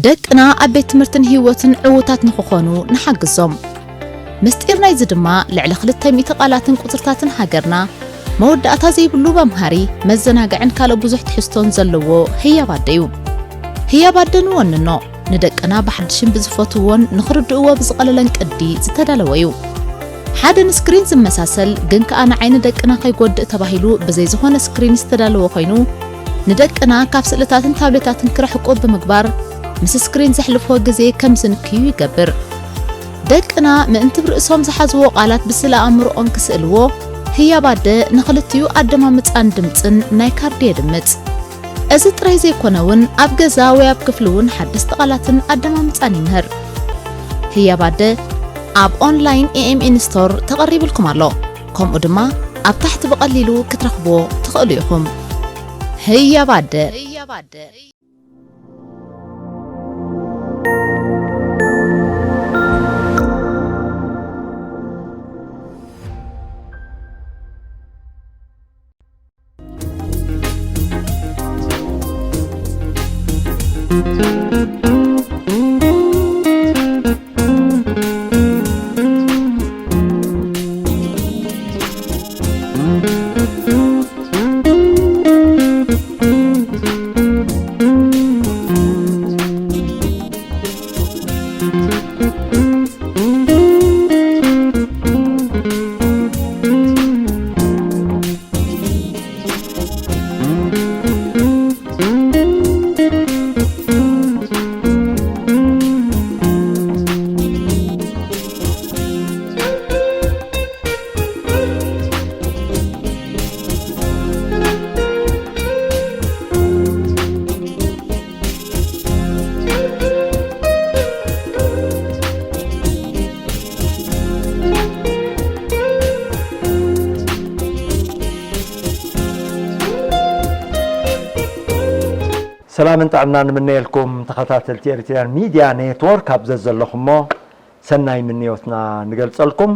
ደቅና ኣብ ቤት ትምህርትን ህይወትን ዕዉታት ንኽኾኑ ንሓግዞም። ምስጢር ናይዚ ድማ ልዕሊ ክልተ ሚእቲ ቃላትን ቁጽርታትን ሃገርና መወዳእታ ዘይብሉ መምሃሪ፣ መዘናግዕን ካልእ ብዙሕ ትሕዝቶን ዘለዎ ህያብ ኣደ እዩ። ህያብ ኣደ ንወንኖ፣ ንደቅና ብሓድሽን ብዝፈትውዎን ንኽርድእዎ ብዝቐለለን ቅዲ ዝተዳለወ እዩ። ሓደ ንስክሪን ዝመሳሰል ግን ከኣ ንዓይኒ ደቅና ከይጎድእ ተባሂሉ ብዘይ ዝኾነ ስክሪን ዝተዳለወ ኮይኑ፣ ንደቅና ካብ ስእልታትን ታብሌታትን ክርሕቁ ብምግባር ምስ ስክሪን ዘሕልፍዎ ግዜ ከም ዝንክዩ ይገብር። ደቅና ምእንቲ ብርእሶም ዝሓዝዎ ቃላት ብስእለ ኣእምሮኦም ክስእልዎ፣ ህያብ ኣደ ንኽልቲኡ ኣደማምጻን ድምጽን ናይ ካርዲ የድምጽ። እዚ ጥራይ ዘይኮነ እውን ኣብ ገዛ ወይ ኣብ ክፍሊ እውን ሓደስቲ ቃላትን ኣደማምጻን ይምህር። ህያብ ኣደ ኣብ ኦንላይን ኤ ኤም ኤን ስቶር ተቐሪብልኩም ኣሎ። ከምኡ ድማ ኣብ ታሕቲ ብቐሊሉ ክትረኽብዎ ትኽእሉ ኢኹም። ህያብ ኣደ። ሰላምን ጥዕናን ንምነየልኩም ተኸታተልቲ ኤሪትሪያን ሚድያ ኔትወርክ፣ ኣብ ዘዘለኹሞ ሰናይ ምንዮትና ንገልጸልኩም።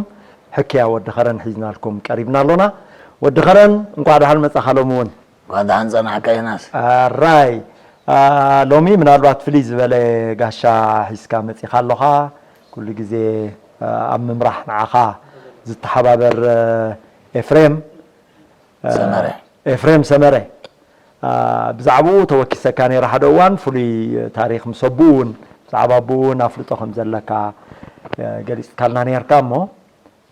ሕክያ ወዲ ኸረን ሒዝናልኩም ቀሪብና ኣሎና። ወዲ ኸረን፣ እንኳዕ ደሓን መጻኻ። ሎሚ እውን እንኳዕ ደሓን ጸናሕካ ዮናስ። ኣራይ፣ አ፣ ሎሚ ምናልባት ፍልይ ዝበለ ጋሻ ሒዝካ መጺኻ ኣሎኻ። ኩሉ ግዜ፣ አ፣ ኣብ ምምራሕ ንዓኻ ዝተሓባበር፣ አ፣ ኤፍሬም፣ አ፣ ሰመረ። ኤፍሬም ሰመረ፣ አ፣ ብዛዕባኡ ተወኪሰካ ነይረ ሓደ እዋን፣ ፍሉይ ታሪኽ ምስ ኣቦኡ እውን፣ ብዛዕባ ኣቦኡ እውን ኣፍልጦ ከም ዘለካ፣ አ፣ ገሊጽካልና ነይርካ እሞ፣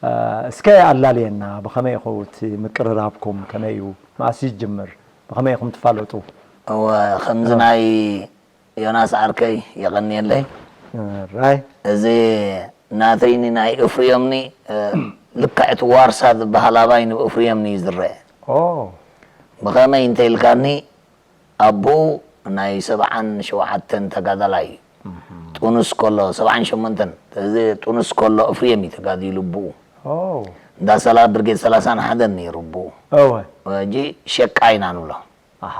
አ፣ እስከ ኣላልየና፣ ብኸመይ ኢኹ እቲ ምቅርራብኩም፣ ከመይ እዩ፣ መኣስ ይጅምር፣ ብኸመይ ኢኹም ትፋለጡ? እወ፣ ከምዚ አ። ናይ ዮናስ ዓርከይ የቐንየለይ። ራይ። እዚ ናተይኒ ናይ እፍርዮምኒ፣ እ፣ ልክዕ እቲ ዋርሳ ዝበሃል ኣባይ ንብ እፍርዮምኒ እዩ ዝረአ። ኦ። ብኸመይ እንተ ኢልካኒ፣ ኣቦኡ ናይ ሰብዓን ሸውዓተን ተጋዳላይ እዩ። እህ። ጥኑስ ከሎ፣ ሰብዓን ሸሞንተን፣ እዚ ጥኑስ ከሎ እፍርዮም እዩ ተጋዲሉ ኣቦኡ። ኦ። እንዳ ሰላ-፣ ብርጌድ ሰላሳን ሓደን ነይሩ ኣቦኡ። እወ። ሕጂ ሸቃ ኢና ንብሎ። ኣሃ።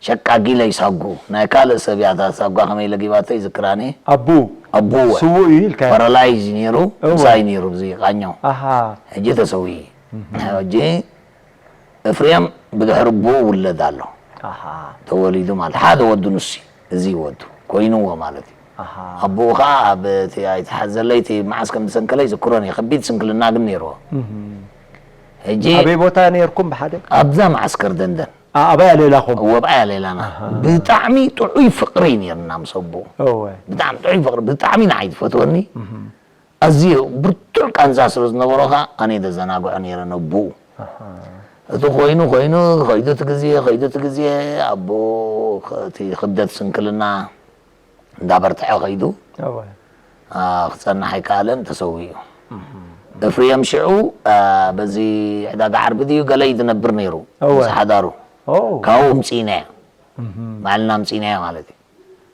ሸቃ ጊለይ ሳጉ፣ ናይ ካልእ ሰብ እያ እታ ሳጓ ከመይ ለጊባቶ ይዝክራኒ። ኣቡ። ኣቡ እወ። ስዉእ እዩ ኢልካ። ፓራላይዝ እዩ ነይሩ፣ እወ። ምሳይ ነይሩ ብዚ ቃኛው። ኣሃ። ሕጂ ተሰዊኡ። እህ። ሕጂ እፍሬም ብድሕሪ ኣቡኡ ውለድ ኣሎ። ኣሃ። ተወሊዱ ማለት ሓደ ወዱ ንሱ እዩ፣ እዚ ወዱ ኮይንዎ ማለት እዩ። ኣሃ። ኣቡኡ ኸዓ ኣብ እቲ ኣይተሓዘለይ እቲ መዓስ ከም ዝሰንከለ ይዝክሮን እየ፣ ከቢድ ስንክልና ግን ነይርዎ። እህ። ሕጂ ኣበይ ቦታ ነይርኩም ብሓደ? ኣብዛ መዓስከር ደንደን። ኣ-፣ ኣበይ ኣሌላኹም? እወ፣ ብኣይ ኣሌላና። ኣሃ። ብጣዕሚ ጥዑይ ፍቕሪ ነይርና ምስ ኣቦኡ። እወ። ብጣዕሚ ጥዑይ ፍቕሪ፣ ብጣዕሚ ንዓይ ዝፈትወኒ። እህ። ኣዝዩ ብርቱዕ ቃንዛ ስለ ዝነበሮ ኸኣ ኣነ እየ ዘዘናግዖ ነይረ ነቦኡ። ኣሃ። እቲ ኮይኑ ኮይኑ ኸይዱ እቲ ግዜ፣ ኸይዱ እቲ ግዜ፣ ኣቦኡ ኸ-፣ እቲ ክብደት ስንክልና እንዳበርትዐ ኸይዱ፣ እወ። ኣ፣ ክጸንሕ ኣይከኣለን፣ ተሰዊኡ። እህ። እፍርየም ሽዑ፣ ኣ፣ በዚ ዕዳጋ ዓርቢ ድዩ ገለ እዩ ዝነብር ነይሩ፣ እወ። ምስ ሓዳሩ። ኦ። ካብኡ ኣምጺእናዮ። እህ። ባዕልና ኣምጺእናዮ ማለት እዩ።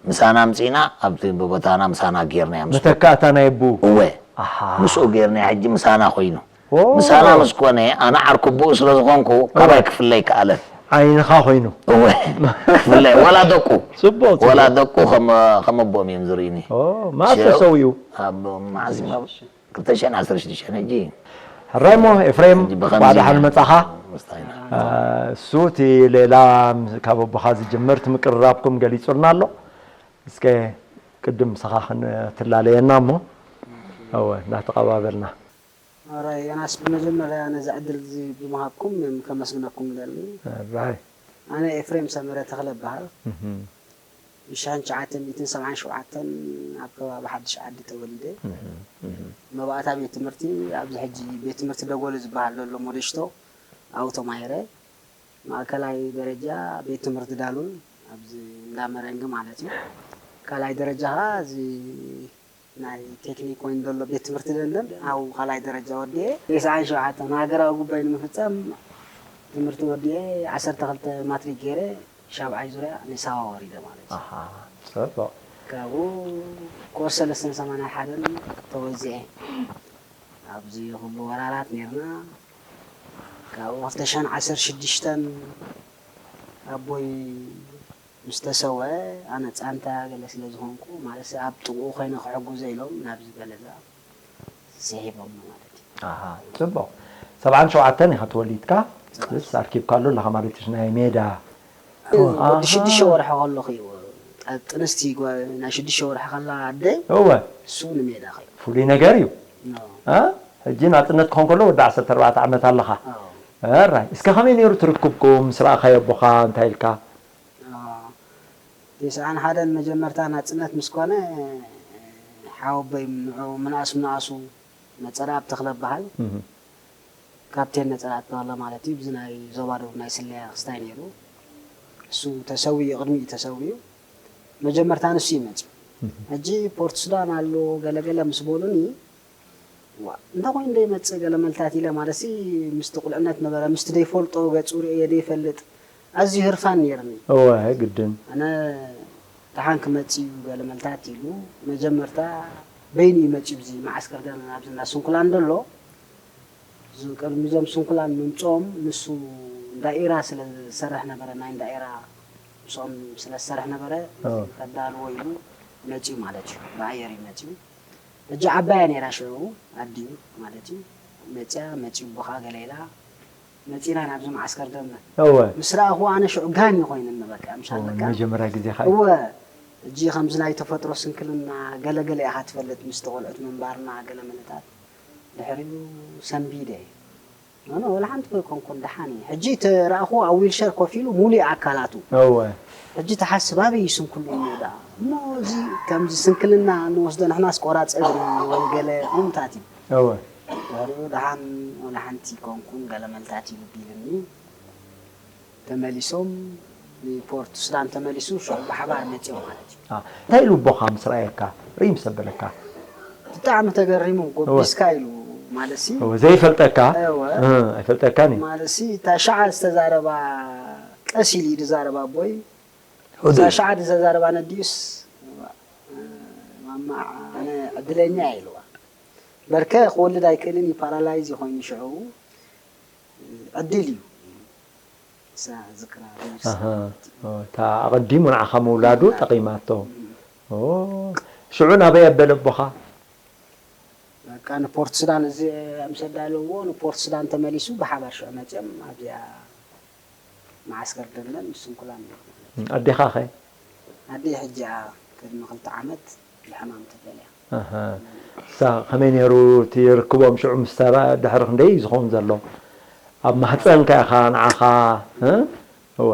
ምሳና ኣምጺእና፣ ኣብቲ ብቦታና ምሳና ጌርናዮ ምስ መተካእታ ናይ ኣቦኡ? እወ። ኣሃ። ምስኡ ጌርናዮ፣ ሕጂ ምሳና ኮይኑ። ኦ። ምሳና ምስ ኮነ፣ ኣነ ዓርኩ ኣቦኡ ስለ ዝኾንኩ፣ እወ። ካባይ ክፍለ ኣይከኣለን። ዓይንኻ ኮይኑ። እወ። ክፍለ፣ ዋላ ደቁ። ጽቡቕ፣ ጽቡቕ። ዋላ ደቁ ከም፣ ከም ኣቦኦም እዮም ዝርእዩኒ። ኦ፣ መዓስ ሽዑ ተሰዊኡ? ኣብ መዓስ እዩ? ክልተ ሽሕን ዓሰርተ ሽዱሽተን ሕጂ። ሕራይ እሞ ኤፍሬም፣ ሕጂ ብኸምዚ እንቋዕ ደሓን ኢና መጻኻ። ምስታይና። አ፣ እሱ እቲ ሌላ ምስ፣ ካብ ኣቦኻ ዝጅምር እቲ ምቅርራብኩም ገሊጹልና ኣሎ። እስከ ቅድም ምሳኻ ክንትላለየና እሞ፣ እወ፣ እናተቐባበልና። ኣራይ፣ ዮናስ፣ ብመጀመርያ ነዚ ዕድል እዚ ብምሃብኩም ከመስግነኩም ደሊ። ኣራይ። ኣነ ኤፍሬም ሰመረ ተኽለ እበሃል። እህም፣ ብሽሕን ትሽዓተ ሚእትን ሰብዓን ሸውዓተን ኣብ ከባቢ ሓድሽ ዓዲ ተወሊደ። እህም፣ እህም። መባእታ ቤት ትምህርቲ ኣብዚ ሕጂ ቤት ትምህርቲ ደጎሊ ዝበሃል ዘሎ ሞደሽቶ ኣብኡ ተማሂረ። ማእከላይ ደረጃ ቤት ትምህርቲ ዳሉል ኣብዚ እንዳ መረንጊ ማለት እዩ። ካልኣይ ደረጃ ኸዓ እዚ ናይ ቴክኒክ ኮይኑ ዘሎ ቤት ትምህርቲ ደንደን ኣብኡ ካልኣይ ደረጃ ወዲኤ። ተስዓን ሸውዓተን ሃገራዊ ጉባኤ ንምፍጻም ትምህርቲ ወዲኤ ዓሰርተ ክልተ ማትሪክ ገይረ ሻብዓይ ዙርያ ንሳዋ ወሪደ ማለት እዩ። ኣሃ፣ ጽቡቕ። ካብኡ ኮርስ ሰለስተን ሰማንያን ሓደን ተወዚዐ። ኣብዚ ኩሉ ወራራት ኔርና። ካብኡ ክልተ ሽሕን ዓሰርተ ሽዱሽተን ኣቦይ ምስ ተሰወአ ኣነ ጻንታ ገለ ስለ ዝኾንኩ ማለት ኣብ ጥቕኡ ኮይነ ክሕግዞ ኢሎም ናብዚ ገለዛ ስሒቦምኒ ማለት እዩ። ኣሃ፣ ጽቡቕ። ሰብዓን ሸውዓተን ኢኻ ተወሊድካ። እስ ኣርኪብካ ኣሎ ኣለኻ ማለት እዩ ናይ ሜዳ። ወዲ ሽዱሽተ ወርሒ ከለኹ እዩ። ጥ- ጥንስቲ ጓ- ናይ ሽዱሽተ ወርሒ ከላ ኣደይ እወ፣ እሱ ንሜዳ ኸይዱ። ፍሉይ ነገር እዩ። ኖ። እ? ሕጂ ናጽነት ክኾን ከሎ ወዲ ዓሰርተ ኣርባዕተ ዓመት ኣለኻ። ኣዎ። ራይ እስከ ከመይ ነይሩ ትርክብኩም ምስ ረኣኻዮ ኣቦኻ እንታይ ኢልካ? ኣዎ። ተስዓን ሓደን መጀመርታ ናጽነት ምስ ኮነ ሓወቦይ ንዑ ምንኣስ ምንኣሱ ነጸረ ኣብ ተኽለ በሃል። እህ። ካፕቴን ነጸረ ኣተዋላ ማለት እዩ። ብዚ ናይ ዞባ ደቡብ ናይ ስለያ ክስታይ ነይሩ። እሱ ተሰዊኡ፣ ቅድሚኡ ተሰዊኡ። መጀመርታ ንሱ እዩ መጺኡ። ሕጂ ፖርት ሱዳን ኣሎ ገለገለ ምስ በሉኒ፣ ዋ እንተ ኮይኑ ዶ ይመጽእ ገለ መልታት ኢለ፣ ማለትሲ ምስቲ ቁልዕነት ነበረ፣ ምስቲ ደይፈልጦ ገጹ ርእየ ደይፈልጥ ኣዝዩ ህርፋን ነይርኒ። እወ ግድን። ኣነ ደሓን ክመጽእ እዩ ገለ መልታት ኢሉ፣ መጀመርታ በይኑ እዩ መጺኡ፣ ብዚ መዓስከር ገና ኣብዚ እንዳ ስንኩላን ደሎ፣ እዚ ቅድሚ እዞም ስንኩላን ምምጽኦም ንሱ እንዳ ኢራ ስለ ዝሰርሕ ነበረ፣ ናይ እንዳ ኢራ ምስኦም ስለ ዝሰርሕ ነበረ፣ ኣዎ። ከዳልዎ ኢሉ መጺኡ ማለት እዩ፣ ብኣየር እዩ መጺኡ። ሕጂ ዓባያ ነይራ ሽዑ ኣዲኡ ማለት እዩ። መጽያ፣ መጺኡ ኣቦኻ ገለ ኢላ፣ መጺና ናብዚ መዓስከር ደምበ። እወ። ምስ ረኣኹ ኣነ ሽዑ ጋን እዩ ኮይኑኒ በቃ፣ ምሽ እወ፣ ኣለካ። መጀመርያ ግዜኻ እዩ። እወ፣ ሕጂ ከምዚ ናይ ተፈጥሮ ስንክልና ገለ ገለ ኢኻ ትፈልጥ፣ ምስቲ ቆልዑት ምንባርና ገለ መለታት። ድሕሪኡ ሰንቢደ። ኣነ ወላ ሓንቲ ኣይኮንኩን ደሓን እየ። ሕጂ እቲ ረኣኹ ኣብ ዊልሸር ኮፍ ኢሉ ሙሉእ ኣካላቱ። እወ። ሕጂ ተሓስብ ኣበይ እዩ ስንኩሉ እሞ ደኣ? እሞ እዚ ከምዚ ስንክልና እንወስዶ ንሕናስ ቆራፅ እግሪ ወይ ገለ እሙታት እዩ። እወ። ድሕሪኡ ደሓን ወላ ሓንቲ ኣይኮንኩን ገለ መልታት እዩ ቢልኒ። ተመሊሶም ንፖርት ሱዳን ተመሊሱ ሽዑ ብሓባር መፂኦም ማለት እዩ። አ፣ እንታይ ኢሉ ኣቦኻ ምስ ረኣየካ? ርኢ ምስ ኣበለካ? ብጣዕሚ ተገሪሙ፣ ጎቢስካ ኢሉ ማለትሲ። እወ፣ ዘይፈልጠካ? እወ። እ፣ ኣይፈልጠካን እዩ። ማለትሲ እታ ሸዓ ዝተዛረባ ቀስ ኢሉ እዩ ዝዛረብ ኣቦይ። እታ ሸዓ ዝተዛረባ ነዲኡስ፣ ማማ ኣነ ዕድለኛ እየ ኢልዋ። በርከ ክወልድ ኣይክእልን እዩ፣ ፓራላይዝ እዩ ኮይኑ ሽዑ። ዕድል እዩ። እሳ ዝክራ ኣሃ፣ ኦ፣ እታ ኣቐዲሙ ንዓኻ ምውላዱ ጠቒማቶ። ኦ፣ ሽዑ ናበይ ኣበለ ኣቦኻ? በቃ ንፖርት ሱዳን እዚ ምስ ኣዳለውዎ ንፖርት ሱዳን ተመሊሱ ብሓባር ሽዑ መፅኦም ኣብዚኣ መዓስከር ደለን ስንኩላን ማለት እዩ። ኣዴኻ ኸ? ኣደይ ሕጂ እያ ቅድሚ ክልተ ዓመት ብሕማም ተፈልያ። ኣሃ። እሳ ከመይ ነይሩ እቲ ርክቦም ሽዑ ምስ ሳራ ድሕሪ ክንደይ እዩ ዝኸውን ዘሎ? ኣብ ማህፀንካ ኢኻ ንዓኻ፣ እ? እወ።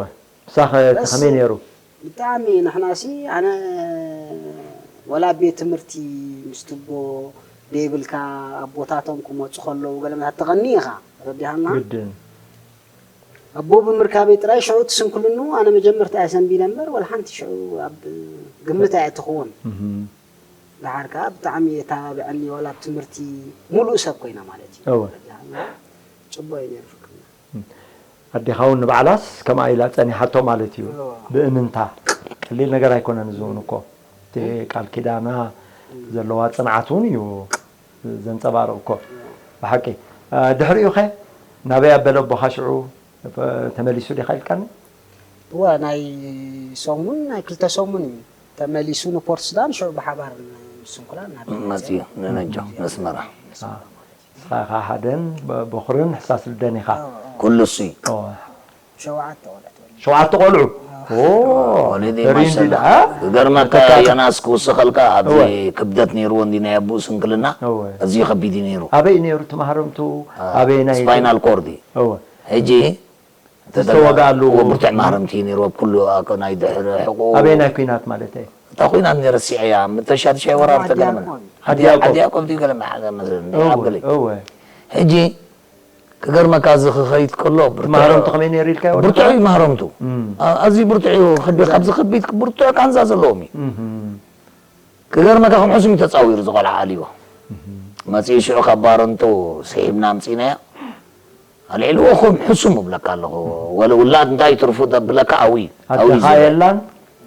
እሳ ኸ እቲ በስ ከመይ ነይሩ? ብጣዕሚ ንሕናሲ ኣነ ወላ ቤት ትምህርቲ ምስ ትቦ ደይብልካ ኣቦታቶም ክመፁ ከለዉ ገለ መታት ተቐኒ ኢኻ ተረዲሃና? ግድን። ኣቦ ብምርካበይ ጥራይ ሽዑ እቲ ስንኩልንኡ ኣነ መጀመርታ እየ ሰንቢደ እምበር ወላ ሓንቲ ሽዑ ኣብ ግምት እያ ትኸውን። እህ። ደሓር ከኣ ብጣዕሚ የተባብዐኒ ዋላ ኣብ ትምህርቲ ሙሉእ ሰብ ኮይና ማለት እዩ። እወ። ጽቡቕ እዩ ነይሩ ፍቅርና። ኣዴኻ እውን ንባዕላስ ከምኣ ኢላ ጸኒሓቶ ማለት እዩ። እወ። ብእምንታ። ቀሊል ነገር ኣይኮነን እዚ እውን እኮ። እቲ ቃል ኪዳና ዘለዋ ጽንዓት እውን እዩ ዘንጸባርቕ እኮ። ብሓቂ። እ፣ ድሕሪኡ ኸ ናበይ ኣበለ ኣቦኻ ሽዑ ተመሊሱ ዲኻ ኢልካኒ? እወ፣ ናይ ሰሙን፣ ናይ ክልተ ሰሙን እዩ። ተመሊሱ ንፖርት ሱዳን፣ ሽዑ ብሓባር ንስንኩላን ናብ መጽዩ፣ ንነጆ፣ ነስመራ። አ፣ ንስኻ ኢኻ ሓደን፣ ብ-፣ በኹርን ሕሳስ ልደን ኢኻ። እወ፣ እወ። ኩሉ እሱ እዩ። እወ። ሸውዓተ ቆልዑ ተወሊዶም። ሸውዓተ ቆልዑ? ኦ፣ ወሊዲ ሪንዲ ማሻላ። ደኣ? ክገርመካ በቃ። ዮናስ ክውስኸልካ፣ ኣብዚ እወ። ክብደት ነይርዎ እንዲ ናይ ኣቦኡ ስንክልና፣ እወ። ኣዝዩ ከቢድ እዩ ነይሩ። ኣበይ ነይሩ እቲ ማህረምቱ? አ፣ ኣበይ ናይ ስፓይናል ኮርድ እዩ። እወ። ሕጂ ዝተወግኣሉ እወ፣ ብርቱዕ ማህረምቲ እዩ ነይሩ፣ ኣብ ኩሉ፣ ኣ፣ ናይ ድሕሪ ሕቑኡ። ኣበይ ናይ ኲናት ማለት እዩ? እታ ኲናት ነይረ፣ ሲዕያ፣ ምተሻትሻይ ወራር ዓዲ ተገርመ። ያዕቆብ። ዓዲ ያዕቆብ። ዓዲ ያዕቆብ ድዩ ገለ መሓዘ መስለኒ፣ እወ፣ ኣብ ገለ። እወ። ሕጂ ክገርመካ፣ እዚ ክኸይድ ከሎ ብርቱዕ ማህረምቱ ከመይ ነይሩ ኢልካዮ? ብርቱዕ እዩ ማህረምቱ። እም። ኣ-፣ ኣዝዩ ብርቱዕ እዩ። ከቢድ፣ ካብዚ ከቢድ ብርቱዕ ቃንዛ ዘለዎም እዩ። እም። ክገርመካ፣ ከም ሕሱም እዩ ተጻዊሩ፣ እዚ ቆልዓ ኣልይዎ። እም። መጺኡ ሽዑ ካብ ባረንቱ ስሒብና ኣምጺእናዮ። ኣልዒልዎ ከም ሕሱም እብለካ ኣለኹ። ወለ ውላድ እንታይ ትርፉ ተብለካ ኣዊ፣ ኣቲ ኣዊ ኸኣ ዝብል። የላን?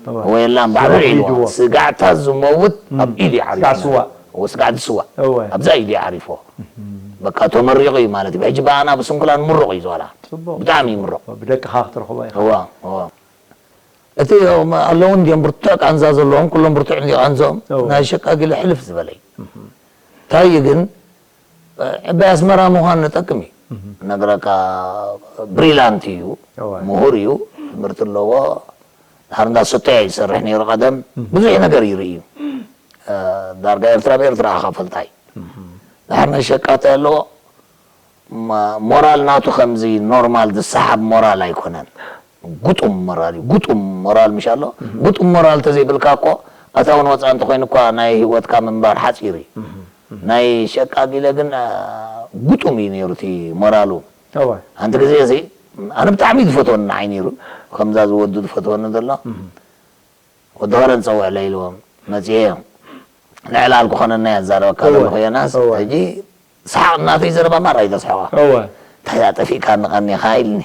እወ። እወ የላን፣ ባዕሉ ስሩዕ ኣልዒልዎ። ሒዝዎ። ስጋዕታ ዝመውት እም። ኣብ ኢዱ እዩ ዓሪፉ። ስጋዕ ስዋ። እወ፣ ስጋዕቲ ስዋ። እወ። ኣብዛ ኢዱ እዩ ዓሪፉ። እም። በቃ ተመሪቑ እዩ ማለት እዩ። ሕጂ ብኣና ብስንኩላን ምሩቕ እዩ ዝዋላ። ጽቡቕ። ብጣዕሚ እዩ ምሩቕ። ብደቅኻ ክትረኽቦ ኢኻ። እወ፣ እወ። እቲ ኣለዉ እንድዮም ብርቱዕ ቃንዛ ዘለዎም፣ ኩሎም ብርቱዕ እንድዩ ቃንዝኦም። እወ። ናይ ሸቃ ጊለ ሕልፍ ዝበለ እዩ። እም። እንታይ እዩ ግን፣ ዕባይ ኣስመራ ምዃን ንጠቅም እዩ። እህ። ነግረካ ብሪላንት እዩ፣ እወ። ምሁር እዩ፣ ትምህርቲ ኣለዎ። ድሓር እንዳ ሰተያ ይሰርሕ ነይሩ ቀደም። እህ። ብዙሕ ነገር ይርኢ እዩ። እ፣ ዳርጋ ኤርትራ ብኤርትራ ኢኻ ፈልጣይ። እህ። ድሓር ናይ ሸቃ እንታይ ኣለዎ? ማ-፣ ሞራል ናቱ ከምዚ ኖርማል ዝሰሓብ ሞራል ኣይኮነን። ጉጡም ሞራል እዩ። ጉጡም ሞራል ምሽ ኣሎ። እህ። ጉጡም ሞራል እንተዘይብልካ እኮ፣ ኣታውን ወፃእን እንተኾይኑ እኳ ናይ ህይወትካ ምንባር ሓፂር እዩ። እህ። ናይ ሸቃ ጊለ ግን፣ ኣ፣ ጉጡም እዩ ነይሩ እቲ ሞራሉ። እወ። ሓንቲ ግዜ እዚ ኣነ ብጣዕሚ ዝፈትወኒ ንዓይ ነይሩ። ከምዛ ዝወዱ ዝፈትወኒ ዘሎ። እህ። ወዲ ኸረን ጸውዕለይ ኢልዎም መጽየ። ንዕላል ክኾነና እየ ዝዛረበካ እወ። ዘለኹ ዮናስ። እወ። ሕጂ ሰሓቕ እናተይ ዘረባ ማራ እዩ ዘስሕቖ። እወ። እንታይ ደኣ ጠፊእካ ንቐኒኻ ኢልኒ።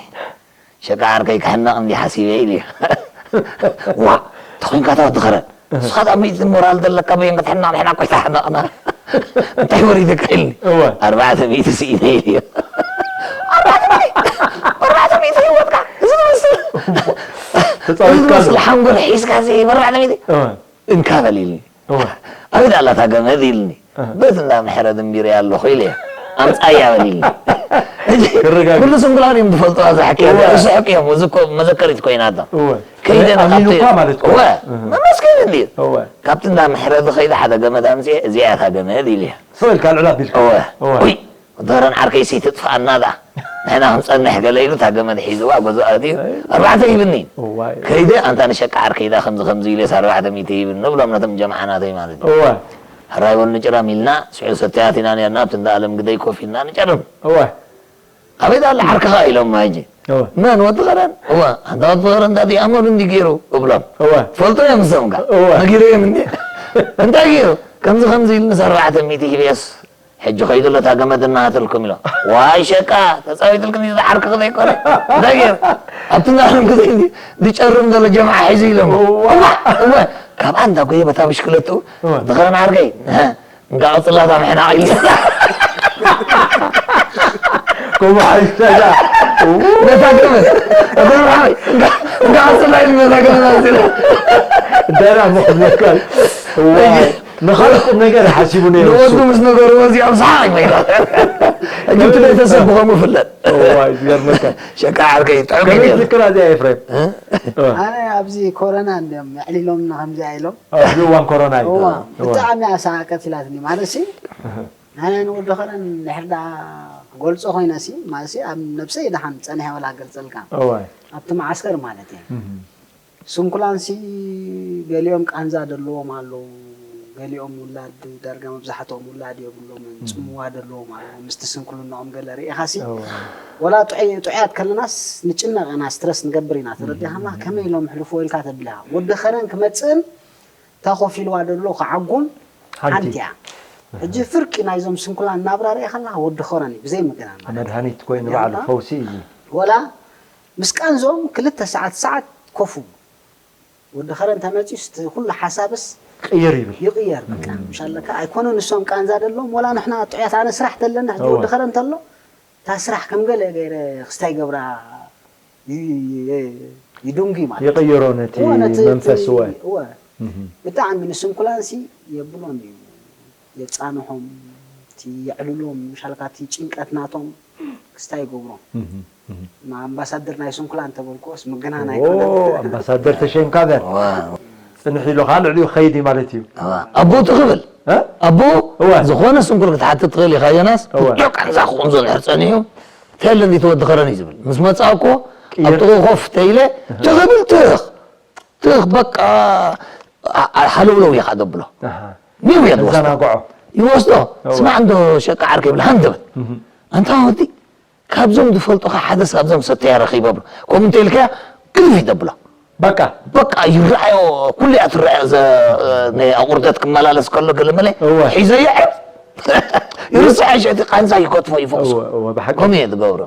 ሸቃ ዓርከይ ክሕነቕ እንዲ ሓሲበ ኢሉ። ዋ፣ ተኾይንካ እታ ወዲ ኸረን። እህ። ንስኻ ደኣ ሚእቲ ሞራል ዘለካ በየን ክትሕነቕ ንሕና እኮ ኣይተሓነቕና። እንታይ ወሪድካ ኢልኒ። እወ። ኣርባዕተ ሚእቲ ስኢነ ኢሉ። ኣርባዕተ ሚእቲ? ኣርባዕተ ሚእቲ ህይወትካ? እዚ ዝመስል? ተጻዊትካ እዚ ዝመስል ሓንጎል ሒዝካ እዚ ኣርባዕተ ሚእቲ? እወ። እንካ በል ኢልኒ። እወ። ኣበይ ደኣ ኣላ እታ ገመድ ኢልኒ። እህ። በቲ እንዳ ምሕረት እምቢረያ ኣለኹ ኢለ። ኣምጻያ በል ኢልኒ። ሕጂ ክረጋግጽ። ኩሉ ስንኩላን እዮም ዝፈልጡ፣ ኣብዚ ሓቂ እወ። እሱ ሓቂ እዮም። እዚ እኮ መዘከሪት ኮይናቶ። እወ። ከይደ ኣሚኑ ናብቲ እኳ ማለት እኮ። እወ። እህ። መመስገን እንድዩ። እወ። ካብቲ እንዳ ምሕረት ከይደ ሓደ ገመድ ኣምጽኤ፣ እዚኣ እያ እታ ገመድ ኢለ። ስቕ ኢልካ ልዕል ኣቢልካ። እወ። እወ። ኡይ፣ ደረን ዓርከይሲ ትጥፍኣና ደኣ። ንሕና ክንጸንሕ ገለ ኢሉ እታ ገመድ ሒዝዋ ገዝኡ ኣትዩ ኣይ። ኣርባዕተ ሂብኒ። እዋይ። ከይደ ኣንታ ንሸቃ ዓርከይ ደኣ ከምዚ ከምዚ ኢለስ ኣርባዕተ ሚእቲ ሂብኒ ንብሎም ነቶም ጀምዓ ናተይ ማለት እዩ። እወ። ሕራይ በሉ ንጭረም ኢልና ስዑ ሰተያት ኢና ነርና ኣብቲ እንዳ ኣለም ግደይ ኮፍ ኢልና ንጨርም። እወ። ኣበይ ደኣ ኣለ ዓርክኻ ኢሎማ ሕጂ። እወ። መን ወዲ ኸረን? እወ፣ ኣንታ ወዲ ኸረን ደኣ ኣመሉ እንዲ ገይሩ እብሎም። እወ። ትፈልጦ እዮም እሶም ከ። እወ። ነጊረዮም እንዴ? እንታይ ገይሩ? ከምዚ ከምዚ ኢልንስ ኣርባዕተ ሚእቲ ሂበስ ሕጂ ኸይዱ ኣሎ እታ ገመድ እናሃተልኩም ኢሎም። ዋይ ሸቃ፣ ተጻዊትልክን እዩ ዝዓርክኽ ዘይኮነ። እንታይ ገይሩ? ኣብቲ እንዳሎም ግዜ እዚ ዝጨርም ዘሎ ጀምዓ ሒዙ ኢሎም። እዋ። እዋ፣ እዋ። ካብኣ እንዳጎየ በታ ብሽክለትኡ፣ እዋ። ድኸረን ዓርከይ፣ እንካ ቅጽላታ ምሕናቕ ኢሉ። ከምኡ ሓይሻ እዛ። ነታ ገመድ፣ እታ ገመድ፣ እንካ፣ እንካ ቅጽላ ኢሉ ነታ ገመድ ኣዚሉ። እንታይ ደኣ ምኽብለካ? እዋ። ንኻልእ ቁም ነገር ሓሲቡ ነይሩ ንሱ። ንወዱ ምስ ነገርዎ እዚኦም ሰሓቕ ይበይና። ሕጂ እቲ ቤተሰብ ብኸምኡ ይፍለጥ። እዋይ፣ ዝገርመካ። ሸቃ ዓርከይ፣ ጥዑም ከመይ እዩ። ትዝክራ እዚኣ ኤፍሬም? እ? እ። ኣነ ኣብዚ ኮረና እንድዮም ኣዕሊሎምና ከምዚኣ ኢሎም። ኣብዚ እዋን ኮሮና እዩ። እዋ፣ እዋ። ብጣዕሚ እያ ሰሓቀት ኢላትኒ። ማለትሲ፣ ኣነ ንወዲ ኸረን ድሕር ደኣ ክገልጾ ኮይነሲ፣ ማለትሲ፣ ኣብ ነብሰይ ደሓን ጸኒሐ ወላ ክገልጸልካ። እዋይ። ኣብቲ መዓስከር ማለት እየ። እህ። ስንኩላንሲ ገሊኦም ቃንዛ ደለዎም ኣለዉ፣ ገሊኦም ውላድ ዳርጋ መብዛሕትኦም ውላድ የብሎምን፣ እም። ጽምዋ ደለዎም ኣለዉ፣ ምስቲ ስንኩልናኦም ገለ ርኢኻሲ፣ እወ። ወላ ጥዑይ-፣ ጥዑያት ከለናስ ንጭነቕ ኢና፣ ስትረስ ንገብር ኢና፣ ተረዲኻና? እም። ከመይ ኢሎም ይሕልፍዎ ኢልካ ተብል ኢኻ። ወዲ ኸረን ክመጽእን እታ ኮፍ ኢልዋ ደሎ ክዓጉን ሓንቲ። ሓንቲ እያ። ሕጂ ፍርቂ ናይዞም ስንኩላን ናብራ ርኢኻ ኣለኻ፣ ወዲ ኸረን እዩ፣ ብዘይ ምግናን ማለት እዩ። መድሃኒት ኮይኑ ባዕሉ ርኢኻ? ፈውሲ እዩ። ወላ ምስ ቃንዝኦም ክልተ ሰዓት፣ ሰዓት ኮፍ ይብሉ። ወዲ ኸረን ተመጺኡስ እቲ ኩሉ ሓሳብስ ቅይር ይብል። ይቕየር በቃ። እም። ምሽ ኣለካ ኣይኮነን ንሶም ቃንዛ ደለዎም፣ ወላ ንሕና ጥዑያት ኣነ ስራሕ ተለና፣ ሕጂ እወ። ወዲ ኸረን ተሎ፣ እታ ስራሕ ከም ገለ ገይረ ክስታይ ገብራ ይ-፣ ይ-፣ ይድንጉ ማለት እዩ። ይቕይሮ ነቲ እወ፣ ነቲ መንፈስ፣ እቲ እወ። እወ። እም። ብጣዕሚ ንስንኩላንሲ የብሎን እዩ። የጻንሖም፣ እቲ የዕልሎም፣ ምሽ ኣለካ እቲ ጭንቀት ናቶም ክስታይ ይገብሮ። እህ፣ እህ። ኣምባሳደር ናይ ስንኩላን ተበልኮስ ምግናን ኦ፣ ኣይኮነን። ኣምባሳደር ተሸይምካ በር ዋው። ጽንሕ ኢሉ ከዓ ልዕሊኡ ክኸይድ እዩ ማለት እዩ። እዋ። ኣቦ ትኽብል እ? ኣቦ እወ። ዝኾነ ስንኩል ክትሓትት ትኽእል ኢኻ ዮናስ እወ። ጆ ቃንዛ ክኹም ዘሎ ሕር ጸኒሑ ተለ እንዲ ተወዲ ኸረን እዩ ዝብል ምስ መጻእኮ ኣብ ቅየር። ጥቑ ኮፍ ተኢለ ተኽብል ትኽ ትኽ በቃ ኣ- ኣ- ሃለውለው ኢኻ ደብሎ ኣሃ። ኒው እየ ዝወስዶ ተዘናግዖ። ይወስዶ እወ። ስማዕ እንዶ ሸቃ ዓርከ ይብል ሃንደበት ኣንታ ወዲ ካብዞም ዝፈልጡኻ ሓደስ ካብዞም ሰተያ ረኺበ ብሎ ከምኡ እንተ ኢልካያ ግልፍ ይደብሎ በቃ በቃ ይረኣዮ ኩሉ እያ ትረኣዮ ዘ- ናይ ኣቑርደት ክመላለስ ከሎ ገለመለ እወ። ሒዘ ይዕብ ይርስዖ ሸቲ ቃንዛ ይከትፎ ይፈቕሶ እወ፣ እወ፣ ብሓቂ። ከምኡ እየ ዝገብሮ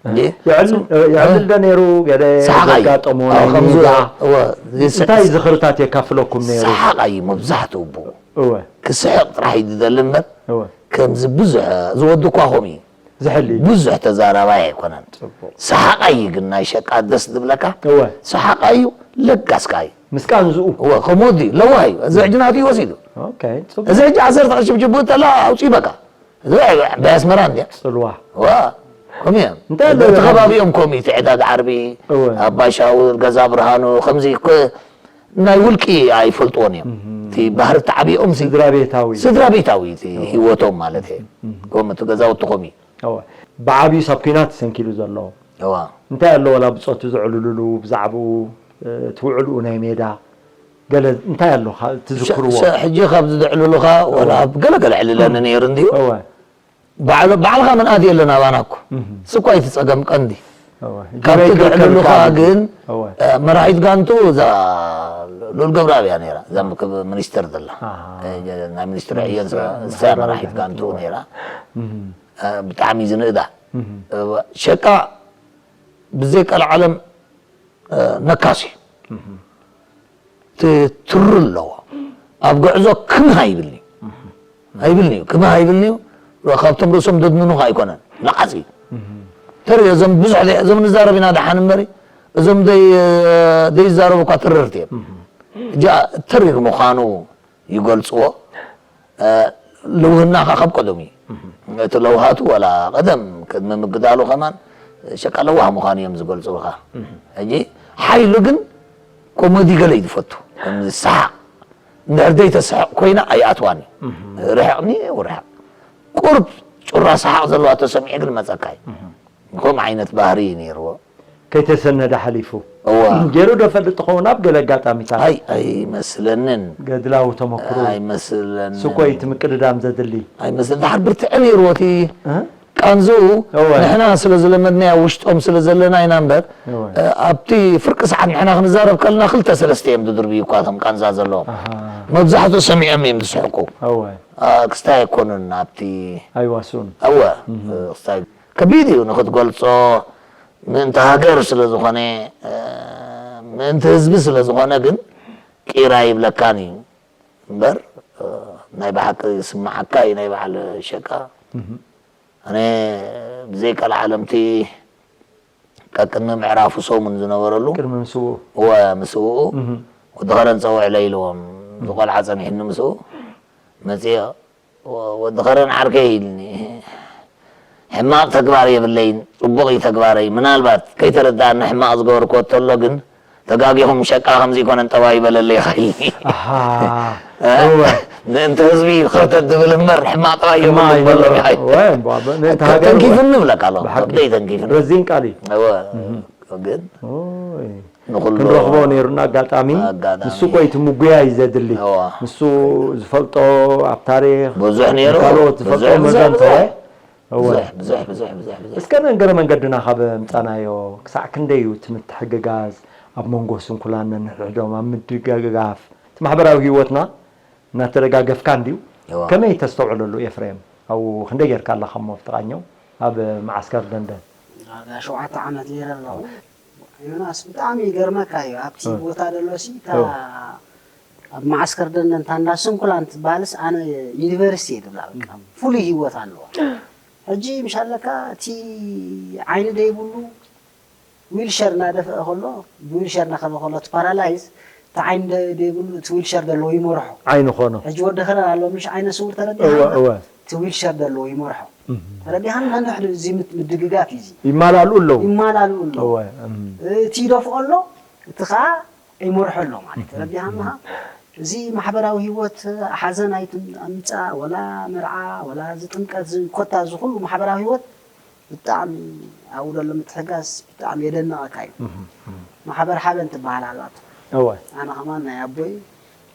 እንዴ የዕልል እ፣ የዕልል ዶ ነይሩ ገለ ሰሓቕ እዩ። ዘጋጠሞ ኣዎ፣ ናይ ከምዚ ሚድያ እወ፣ ዝስ- እንታይ ዝኽርታት የካፍለኩም ነይሩ? ሰሓቕ እዩ መብዛሕትኡ ኣቦ እወ ክስሕቕ ጥራሕ እዩ ዝደሊ እምበር እወ ከምዚ ብዙሕ ዝወዲ እኳ ከምኡ እዩ ዝሕል እዩ። ብዙሕ ተዛራባይ ኣይኮነን ጽቡቕ። ሰሓቓይ እዩ ግን ናይ ሸቃ ደስ ዝብለካ እወ ሰሓቓይ እዩ ለጋስካ እዩ ምስ ቃንዝኡ እወ ከምኡ ድዩ ለዋህ እዩ እዚ ሕጂ ናቱ እዩ ወሲዱ ኦኬ ጽቡቕ እዚ ሕጂ ዓሰርተ ቅርሺ ብጅቡእ ተላ ኣውፅእ በቃ እዚ ብኣስመራ እንድያ ጽልዋ ዋ ከምኡ እዮም እንታይ ኣሎ እቲ ይብሃል? ከባቢኦም ከምኡ እዩ ትዕዳግ ዓርቢ እወ። ኣባሻውል ገዛ ብርሃኑ ከምዚ ኮ- ናይ ውልቂ ኣይፈልጥዎን እዮም እቲ ባህሪ ተዓቢኦም ሲ- ስድራ ቤታዊ ስድራ ቤታዊ እቲ ህይወቶም ማለት እዩ ከምኡ እቲ ገዛውቲ ከምኡ እዩ እወ ብዓብዩ ሳብ ኩናት ተሰንኪሉ ዘሎ እዋ እንታይ ኣሎ ወላ ብፆቱ ዘዕልሉሉ ብዛዕባኡ እ፣ እቲ ውዕልኡ ናይ ሜዳ ገለ እንታይ ኣሎ ካ- ትዝክርዎ ሸ- ሕጂ ካብዚ ዘዕልሉኻ ወላ ኣብ ገለገለ ዕልለኒ ነይሩ እንድዩ እወ ባዕሉ- ባዕልኻ ምንኣት የለን ኣባና እኮ ስኳ እቲ ፀገም ቀንዲ እወ ካብቲ ጀበይ ክርከብ ዘዕልሉኻ ካብ- ግን እወ እ፣ መራሒት ጋንቱ እዛ ሉል ገብረኣብያ ነይራ እዛ ምክብ ሚኒስትር ዘላ ኣሃ። እ፣ ናይ ሚኒስትር ዕዮን ሚኒስትር እዚኣ ማሕበራዊ መራሒት ድሕነት ጋንቱ እወ። ነይራ እህ፣ እ፣ ብጣዕሚ እዩ ዝንእዳ እህ። እወ፣ ሸቃ ብዘይ ቀልዓለም እ፣ ነካሲ ትትሩ ኣለዎ ኣብ ጉዕዞ ክምሃ ይብልኒ ኣይብልኒ እዩ ክምሃ ይብልኒ እዩ ካብቶም ርእሶም ደድንኑኻ ኣይኮነን ነቃፂ እዩ ተርኢ እዞም ብዙሕ ዘይ- እዞም ንዛረብ ኢና ደሓን እምበሪ እዞም ደይ- ደይዛረቡ እኳ ትርርቲ እዮም እጃ ተሪር ምዃኑ ይገልፅዎ እ፣ ልውህናኻ ካብ ቀደሙ እዩ እቲ ለውሃቱ ወላ ቀደም ቅድሚ ምግዳሉ ከማን ሸቃ ለዋህ ምዃኑ እዮም ዝገልፁልካ ሕጂ ሓይሉ ግን ኮሜዲ ገለ እዩ ዝፈቱ ከምዚ ሰሓቕ እንድሕር ዘይተስሕቕ ኮይና ኣይኣትዋን እዩ ርሕቕኒ ርሕቕ ቁርብ ጩራ ሰሓቕ ዘለዋ ተሰሚዑ ግን መፀካ እዩ ከምኡ ዓይነት ባህሪ እዩ ነይርዎ ከይተሰነደ ሓሊፉ እዋ ገይሩ ዶ ፈልጥ ትኸውን ኣብ ገለ ኣጋጣሚታት ኣይ ኣይመስለንን ገድላዊ ተመክሮ ኣይመስለንን ስኮይ እቲ ምቅድዳም ዘድሊ ኣይመስል ድሓር ብርትዐ ነይርዎ እቲ እ? ቃንዝኡ እወ። ንሕና ስለ ዝለመድናያ ውሽጦም ስለ ዘለና ኢና እምበር እወ። እ፣ ኣብቲ ፍርቂ ሰዓት ንሕና ክንዛረብ ከለና ክልተ ሰለስተ እዮም ዝድርብዩ እኳ እቶም ቃንዛ ዘለዎም ኣሃ። መብዛሕትኡ ሰሚዖም እዮም ዝስሕቁ እወ እ፣ ክስታይ ኣይኮኑን ኣብቲ ኣይዋስኡን እወ እ፣ ክስታይ ከቢድ እዩ ንክትገልፆ ምእንቲ ሃገር ስለ ዝኾነ እ፣ ምእንቲ ህዝቢ ስለ ዝኾነ ግን ቂራ ይብለካን እዩ እምበር እ፣ ናይ ብሓቂ ስማዓካ እዩ ናይ በዓል ሸቃ ኣነ ብዘይ ቀልዓለምቲ ቀቅድሚ ምዕራፉ ሰሙን ዝነበረሉ ቅድሚ ምስኡ እወ ምስኡ ወዲ ኸረን ፀውዕለ ኢልዎም ዝቆልዓ ፀኒሕኒ ምስኡ መፅዮ ወዲ ኸረን ዓርከይ ኢልኒ ሕማቕ ተግባር የብለይን ፅቡቕ እዩ ተግባረይ ምናልባት ከይተረዳእኒ ሕማቕ ዝገበርክዎ ተሎ ግን ተጋጊኹም ሸቃ ከምዚ ይኮነን ጠባይ ይበለለይ ኢኻ ኢልኒ እወ ምእንቲ ህዝቢ ኸርተት ዝብል እምበር ሕማቕ ጠባይ የብሉን በሎም ኢኻ እወ እምቧ ምእንቲ ሃገር እወ ተንኪፍኒ ይብለካ ኣሎ ብሓቂ። ከብደይ ተንኪፍኒ ረዚን ቃል እዩ እወ ግን ኦይ። ንኹሉ ክንረኽቦ ነይሩና ኣጋጣሚ ኣጋጣሚ። ንሱ ኮይ እቲ ምጉያይ ዘድሊ እዋ። ንሱ ዝፈልጦ ኣብ ታሪክ ብዙሕ ነይሩ ካልኦት ዝፈልጦ ብዙሕ ብዙሕ መዘንተወ ብዙሕ ብዙሕ ብዙሕ ብዙሕ ብዙሕ እስከ መንገረ መንገድና ካብ ምፃናዮ ክሳዕ ክንደይ እዩ እቲ ምትሕግጋዝ ኣብ መንጎ ስንኩላን ነንሕድሕዶም ኣብ ምድግጋፍ እቲ ማሕበራዊ ህይወትና እናተደጋገፍካ እንድዩ እዋ። ከመይ ተስተውዕለሉ ኤፍሬም ኣብኡ ክንደይ ጌርካ ኣለኻ እሞ ብትቃኘው ኣብ መዓስከር ደንደን ዳርጋ ሸውዓተ ዓመት ነይረ ኣለኹ ዮናስ ብጣዕሚ ይገርመካ እዩ ኣብቲ ቦታ ደሎሲ እታ ኣብ መዓስከር ደንደን ታንዳ ስንኩላን ትበሃልስ ኣነ ዩኒቨርሲቲ እየ ዝብላ በቃ ፍሉይ ህይወት ኣለዋ ሕጂ ምሻለካ እቲ ዓይኒ ደይብሉ ዊልሸር እናደፍአ ከሎ ብዊልሸር እናኸደ ከሎ እቲ ፓራላይዝ እቲ ዓይኒ ደይብሉ እቲ ዊልሸር ዘለዎ ይመርሖ ዓይኒ ኾኖ ሕጂ ወዲ ኸረን ኣሎ ምሽ ዓይነ ስውር ተረዲኻ እወ እወ እቲ ዊልሸር ዘለዎ ይመርሖ ተረዲኻን? ነንሕድ እዚ ምት- ምድግጋፍ እዩ። እዚ ይማላሉ ኣለዉ። ይማላሉ ኣሎ። እወ፣ እም። እቲ ይደፍኦ ኣሎ፣ እቲ ከዓ ይመርሖ ኣሎ ማለት እዩ። ተረዲኻን? እዚ ማሕበራዊ ህይወት ሓዘን ኣይትምፃ፣ ወላ መርዓ፣ ወላ እዚ ጥምቀት፣ እዚ ኮታ፣ እዚ ኩሉ ማሕበራዊ ህይወት ብጣዕሚ ኣብኡ ዘሎ ምትሕጋዝ ብጣዕሚ የደንቐካ እዩ። ማሕበር ሓበን ትበሃል ኣላቶ። እወ ኣነ ከማን ናይ ኣቦይ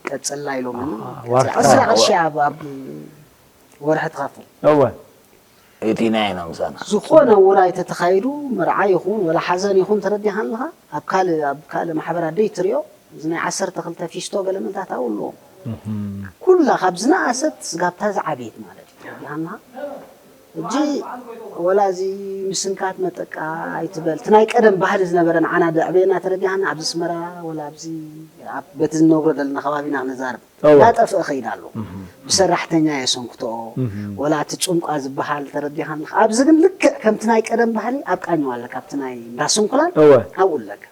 ቀፅላ ኢሎምኒ። ዋርካ። ዕስራ ቅርሺ ኣብ ኣብ ወርሒ ትኸፍል። እወ እቲና ኢና ምሳና ዝኾነ ውራይ ተተኻይዱ፣ መርዓ ይኹን ወላ ሓዘን ይኹን፣ ተረዲኻ ኣለኻ፣ ኣብ ካልእ ኣብ ካልእ ማሕበር ኣደይ ትሪኦ፣ እዚ ናይ ዓሰርተ ክልተ ፊስቶ ገለ መታት ኣብኡ ኣለዎም። ኩላ ካብ ዝነኣሰት ስጋብታ ዝዓበየት ማለት እዩ። ተረዲኻ ኣለኻ? ሕጂ ወላ እዚ ምስንካት መጠቃ ኣይትበል። እቲ ናይ ቀደም ባህሊ ዝነበረ ንዓና ደዕበየና፣ ተረዲኻና? ኣብዚ ኣስመራ ወላ ኣብዚ ኣብ በቲ ዝነብሮ ዘለና ከባቢና ክንዛረብ እወ። እናጠፍአ ኸይድ ኣሎ። ብሰራሕተኛ የሰንክትኦ፣ ወላ እቲ ጭንቋ ዝበሃል፣ ተረዲኻና? ኣብዚ ግን ልክዕ ከምቲ ናይ ቀደም ባህሊ ኣብ ቃኘው ኣለካ፣ ኣብቲ ናይ እንዳ ስንኩላን እወ። ኣብኡ ኣለካ።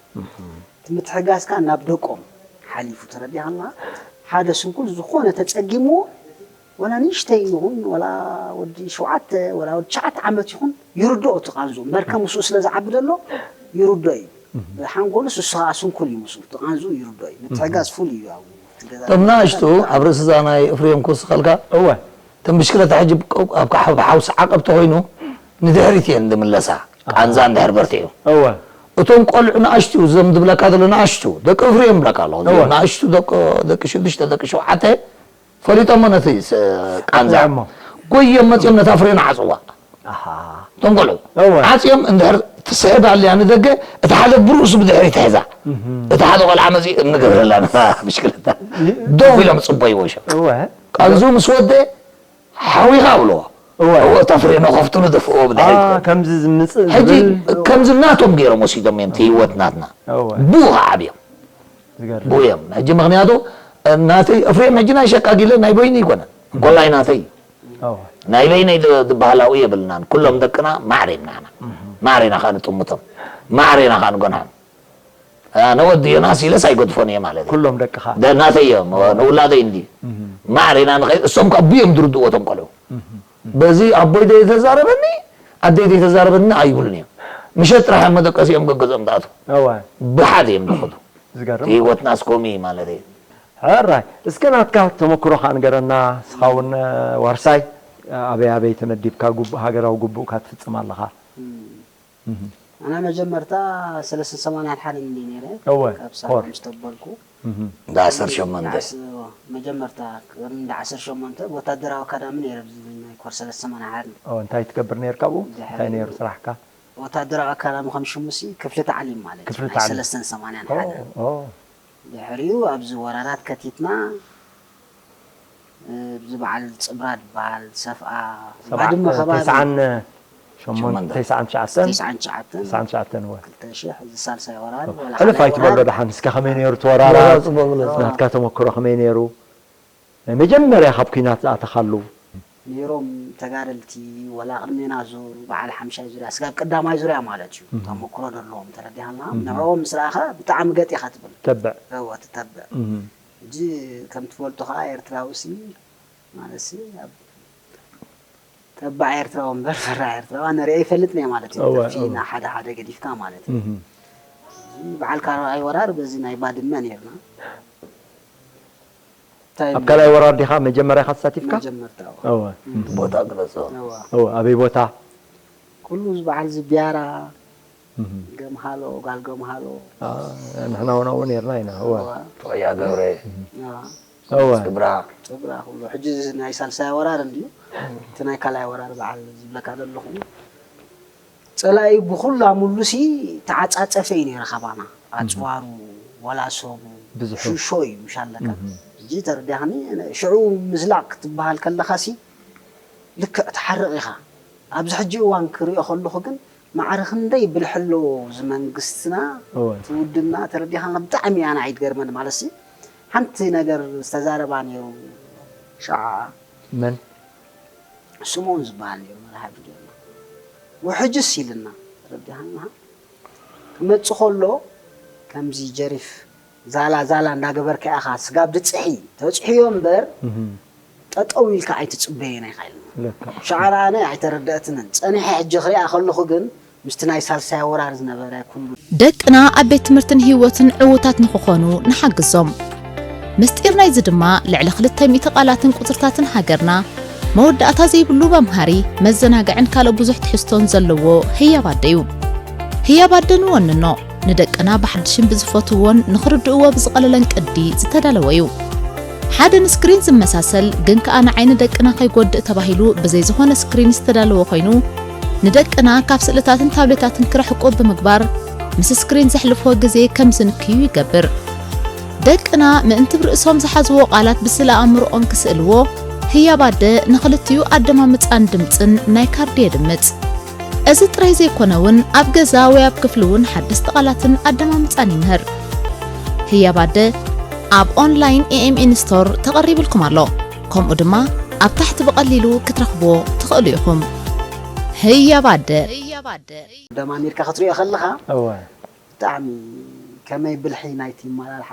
እቲ ምትሕጋዝካ ናብ ደቆም ሓሊፉ፣ ተረዲኻና? ሓደ ስንኩል ዝኾነ ተጸጊምዎ፣ ወላ ንእሽተይ ይኹን፣ ወላ ወዲ ሸውዓተ፣ ወላ ወዲ ትሽዓተ ዓመት ይኹን፣ ይርድኦ እቲ ቃንዙ። እምበርከ ምስኡ ስለ ዝዓቢ ዘሎ ይርድኦ እዩ። ሓንጎሉስ እሱ ኸዓ ስንኩል እዩ ምስኡ፣ እቲ ቃንዙ ይርድኦ እዩ። ምትሕጋዝ ፍሉይ እዩ ኣብኡ። እቲ ገዛ እቶም ንኣሽቱ ኣብ ርእሲ እዛ ናይ እፍርዮም ክውስኸልካ እወ እቶም ብሽክለታ ሕጂ ኣብ ካብ ሓውሲ ዓቐብ ተኮይኑ ንድሕሪት እየን ዝምለሳ። ቃንዛ እንድሕር በርቲዑ እወ እቶም ቆልዑ ንኣሽቱ እዞም ዝብለካ ዘሎ ንኣሽቱ ደቂ እፍርዮም ይብለካ ኣለኹ። እወ። ንኣሽቱ ደቂ ደቂ ሽዱሽተ ደቂ ሸውዓተ ፈሊጦሞ ነቲ ስ- ቃንዛ ኣጥዕሞ። ጎዮም መፅኦም ነታ ፍሬን ዓፅዋ። ኣሃ እቶም ቆልዑ እወ። ዓፅዮም እንድሕር ትስሕብ ኣልያ ንደገ እቲ ሓደ ብርእሱ ብድሕሪት ሒዛ እቲ ሓደ ቆልዓ መፂኡ እንገብረላ ነታ ብሽክለታ ደው ኢሎም ፅበይዎ ሸ እወ ቃንዙ ምስ ወደ ሓዊኻ ብልዎ እወ። እወ እታ ፍሬኖ ከፍትሉ ደፍእዎ አ ብድሕሪት ከምዚ ዝምፅእ ሕጂ ዝብል ከምዚ ናቶም ገይሮም ወሲዶም እዮም እቲ ህይወት ናትና እወ ብኡ ከዓ ኣብዮም ዝገርም ብኡ እዮም ሕጂ ምክንያቱ ናተይ እፍሬም ሕጂ ናይ ሸቃጊለ ናይ በይኑ ይኮነ እንኮላይ ናተይ እወ ናይ በይነይ ድ- ዝበሃል ኣብኡ የብልናን ኩሎም ደቅና ማዕሬም ናና ማዕሬና ከዓ ንጥምቶም ማዕሬና ከዓ ንጎንሖም ኣነ ወዲ ዮናስ ኢለስ ኣይገድፎን እየ ማለት እዩ ኩሎም ደቅኻ ደ- ናተይ እዮም ንውላደይ እንዲ ማዕሬና ንኸይድ እሶም ከዓ ብዮም ድርድዎ እቶም ቆልዑ በዚ ኣቦይ ደይ ተዛረበኒ ኣደይ ደይ ተዛረበኒ ኣይብሉን እዮም ምሸት ጥራሕ እዮም መደቀሲ እዮም ገገዞም ትኣቱ እወ ብሓደ እዮም ዝኸዱ ዝገርም ህይወትና ስኮሚ ማለት እዩ ሕራይ እስከ ናትካ ተመክሮ ከዓ ንገረና እስኻ እውን ዋርሳይ ኣበይ ኣበይ ተመዲብካ ጉቡእ ሃገራዊ ጉቡእካ ትፍፅም ኣለኻ ኣና መጀመርታ ሰለስተ ሰማንያን ሓደን እንዲ ነይረ እወ ካብ ኮር ሳም ዝተበልኩ እንዳ ዓሰርተ ሸሞንተ መጀመርታ ቅድሚ እንዳ ዓሰርተ ሸሞንተ ወታደራዊ ኣካዳሚ ነይረ ኣብዚ ናይ ኮር ሰለስተ ሰማንያን ሓደን ኦ እንታይ ትገብር ነይርካ ኣብኡ እንታይ ነይሩ ስራሕካ ወታደራዊ ኣካዳሚ ከም ሽሙሲ ክፍሊ ታዕሊም ማለት እዩ ክፍሊ ናይ ታዕሊም። ሰለስተን ሰማንያን ኦ ሓደን ኦ ድሕሪኡ ኣብዚ ወራራት ከቲትና ኣብዚ በዓል ፅብራ ዝበሃል ሰፍኣ ሰብዓ- ባድመ ከባቢ ተስዓን ሸሞንተ። ሸሞንተ ተስዓን ትሽዓተን ተስዓን ትሽዓተን ተስዓን ትሽዓተን እወ ክልተ ሽሕ እዚ ሳልሳይ ወራር ወላ ሕልፍ ካልኣይ ኣይትበሎ ወራር ደሓን እስከ ከመይ ነይሩ እቲ ወራራ ወራር ጽቡቅ ግለጽ። ናትካ ተመክሮ ከመይ ነይሩ ናይ መጀመርያ ካብ ኩናት ዝኣተኻሉ ነይሮም ተጋደልቲ ወላ ቅድሜና ዙር በዓል ሓምሻይ ዙርያ ስጋብ ቀዳማይ ዙርያ ማለት እዩ ተመክሮ ዘለዎም ተረዲሃልና ንዕኦም ምስ ረኣኻ ብጣዕሚ ገጥ ኢኻ ትብል ተብዕ እወ ትተብዕ እም። ሕጂ ከም ትፈልጦ ከዓ ኤርትራዊ ሲ ማለት ሲ ኣብ ተባዕ ኤርትራዊ እምበር ፈራ ኤርትራዊ ኣነ ሪአ ይፈልጥ ነየ ማለት እዩ እወ፣ ተፊና እወ። ሓደ ሓደ ገዲፍካ ማለት እዩ እም። እዚ በዓል ካልኣይ ወራር በዚ ናይ ባድመ ነርና እንታይ ኣብ ካልኣይ ወራር ዲኻ መጀመርያ ኢኻ ተሳቲፍካ መጀመርታ እወ። እወ ቦታ ግለጾ እወ እወ ኣበይ ቦታ ኩሉ እዚ በዓል እዚ ቢያራ እም። ገምሃሎ ጋል ገምሃሎ አ፣ ንሕና እውን ኣብኡ ነርና ኢና እወ እወ። ቶያ ገብረ እወ። እወ ክብራ ትብላ ኩሉ ሕጂ እዚ ናይ ሳልሳይ ወራር እንድዩ እቲ ናይ ካልኣይ ወራር በዓል ዝብለካ ዘለኹ ፀላኢ ብኩላ ሙሉሲ ተዓፃፀፈ እዩ ነይረ ካባና ኣፅዋሩ ወላ ሰቡ ብዙሑ። ሽሾ እዩ ምሻለካ ሕጂ ተረዲኻኒ ሽዑ ምዝላቕ ክትበሃል ከለኻሲ ልክዕ ትሓርቕ ኢኻ ኣብዚ ሕጂ እዋን ክሪኦ ከለኹ ግን ማዕረ ክንደይ ብልሒ ኣለዎ እዚ መንግስትና እወ እቲ ውድብና ተረዲኻና ብጣዕሚ እያ ንዓይ ትገርመኒ ማለት ሲ ሓንቲ ነገር ዝተዛረባ ነይሩ ሸዓ መን ስምኦን ዝበሃል ነይሩ መራሒ ብድዮና ውሕጅስ ኢልና ተረዲኻና ክመጽእ ከሎ ከምዚ ጀሪፍ ዛላ ዛላ እንዳገበርካ ኢኻ ስጋብ ድፅሒ ተፅሕዮ እምበር እም። ጠጠው ኢልካ ኣይትጽበየን ኢኻ ኢልና። ልክዕ። ሸዓ ኣነ ኣይተረደእትንን። ጸኒሐ ሕጂ ክሪኣ ከለኹ ግን ምስቲ ናይ ሳልሳይ ወራር ዝነበረ ኩሉ ደቅና ኣብ ቤት ትምህርትን ህይወትን ዕዉታት ንኽኾኑ ንሓግዞም። ምስጢር ናይዚ ድማ ልዕሊ ክልተ ሚእቲ ቃላትን ቁጽርታትን ሃገርና መወዳእታ ዘይብሉ መምሃሪ፣ መዘናግዕን ካልእ ብዙሕ ትሕዝቶን ዘለዎ ህያብ ኣደ እዩ። ህያብ ኣደ ንወንኖ፣ ንደቅና ብሓድሽን ብዝፈትውዎን ንኽርድእዎ ብዝቐለለን ቅዲ ዝተዳለወ እዩ። ሓደ ንስክሪን ዝመሳሰል ግን ከኣ ንዓይኒ ደቅና ከይጎድእ ተባሂሉ ብዘይ ዝኾነ ስክሪን ዝተዳለወ ኮይኑ፣ ንደቅና ካብ ስእልታትን ታብሌታትን ክርሕቁ ብምግባር ምስ ስክሪን ዘሕልፍዎ ግዜ ከም ዝንክዩ ይገብር። ደቅና ምእንቲ ብርእሶም ዝሓዝዎ ቃላት ብስእለ ኣእምሮኦም ክስእልዎ ህያብ ኣደ ንኽልቲኡ ኣደማምጻን ድምጽን ናይ ካርዲ የድምጽ። እዚ ጥራይ ዘይኮነ እውን ኣብ ገዛ ወይ ኣብ ክፍሊ እውን ሓደስቲ ቃላትን ኣደማምጻን ይምህር። ህያብ ኣደ ኣብ ኦንላይን ኤኤምኤን ስቶር ተቐሪብልኩም ኣሎ። ከምኡ ድማ ኣብ ታሕቲ ብቐሊሉ ክትረኽብዎ ትኽእሉ ኢኹም። ህያብ ኣደ። ደማሚርካ ክትሪኦ ከለኻ እወ ብጣዕሚ ከመይ ብልሒ ናይቲ ኣመላልሓ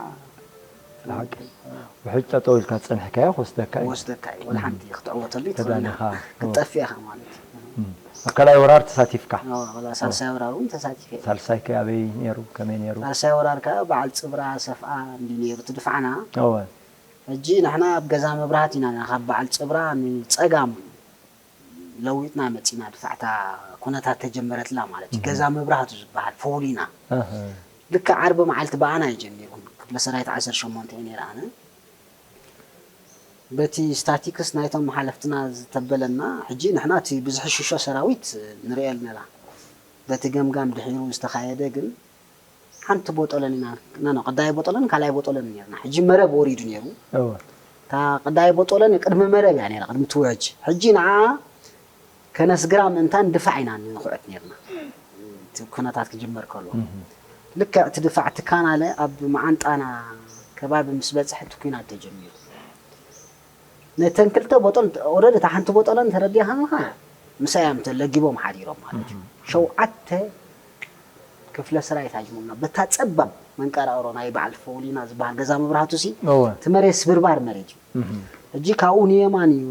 ብሓቂ። ውሕጅ ጠጠው ኢልካ ዝጸንሕካዮ ክወስደካ እዩ። ወስደካ እዩ። ወላ ሓንቲ ክትዕወተሉ ተዳሊኻ። ይትኽእልና ክትጠፍእ ኢኻ ማለት እዩ። እም። ኣብ ካልኣይ ወራር ተሳቲፍካ። ወላ ሳልሳይ ወራር እውን ተሳቲፈ እየ። ሳልሳይከ ኣበይ ነይሩ? ከመይ ነይሩ? ሳልሳይ ወራር ከዓ በዓል ፅብራ ሰፍኣ እንዲ ነይሩ ትድፋዕና። እወ ሕጂ ንሕና ኣብ ገዛ መብራህት ኢና ናብ በዓል ፅብራ ንፀጋም ለዊጥና መፂና ድፋዕታ ኩነታት ተጀመረትላ ማለት እዩ። ገዛ መብራህቱ ዝበሃል ፎሊና ኣህ። ልክዕ ዓርቢ መዓልቲ ብኣና እዩ ጀሚሩ። ክፍለ ሰራዊት ዓሰርተ ሸሞንተ እየ ነይረ ኣነ። በቲ ስታቲክስ ናይቶም ሓለፍትና ዝተበለና ሕጂ ንሕና እቲ ብዝሕሽሾ ሰራዊት ንሪኦ ኣለና። በቲ ገምጋም ድሒሩ ዝተኻየደ ግን ሓንቲ ቦጦለን ኢና ኖ ቀዳይ ቦጦለን ካልኣይ ቦጦለን ነርና። ሕጂ መረብ ወሪዱ ነይሩ። እወ እታ ቀዳይ ቦጦለን ቅድሚ መረብ እያ ነይራ ቅድሚ ትውዕጅ። ሕጂ ንዓ ከነስግራ ምእንታን ድፋዕ ኢና ንኹዕት ነርና። እቲ ኩነታት ክጅመር ከሎ ልክዕ እቲ ድፋዕ ትካናለ ኣብ መዓንጣና ከባቢ ምስ በፅሐ እቲ ኩናት ተጀሚሩ። ነተን ክልተ ቦጦል ኦረድ እታ ሓንቲ ቦጦለን ተረዲኻ ምኻ ምሳይ እዮም ተለጊቦም ሓዲሮም ማለት እዩ። ሸውዓተ ክፍለ ሰራዊት ሃጅሙና በታ ፀባብ መንቀራቕሮ ናይ በዓል ፎሊና ዝበሃል ገዛ መብራህቱ ሲ እወ እቲ መሬት ስብርባር መሬት እዩ። ሕጂ ካብኡ ንየማን እዩ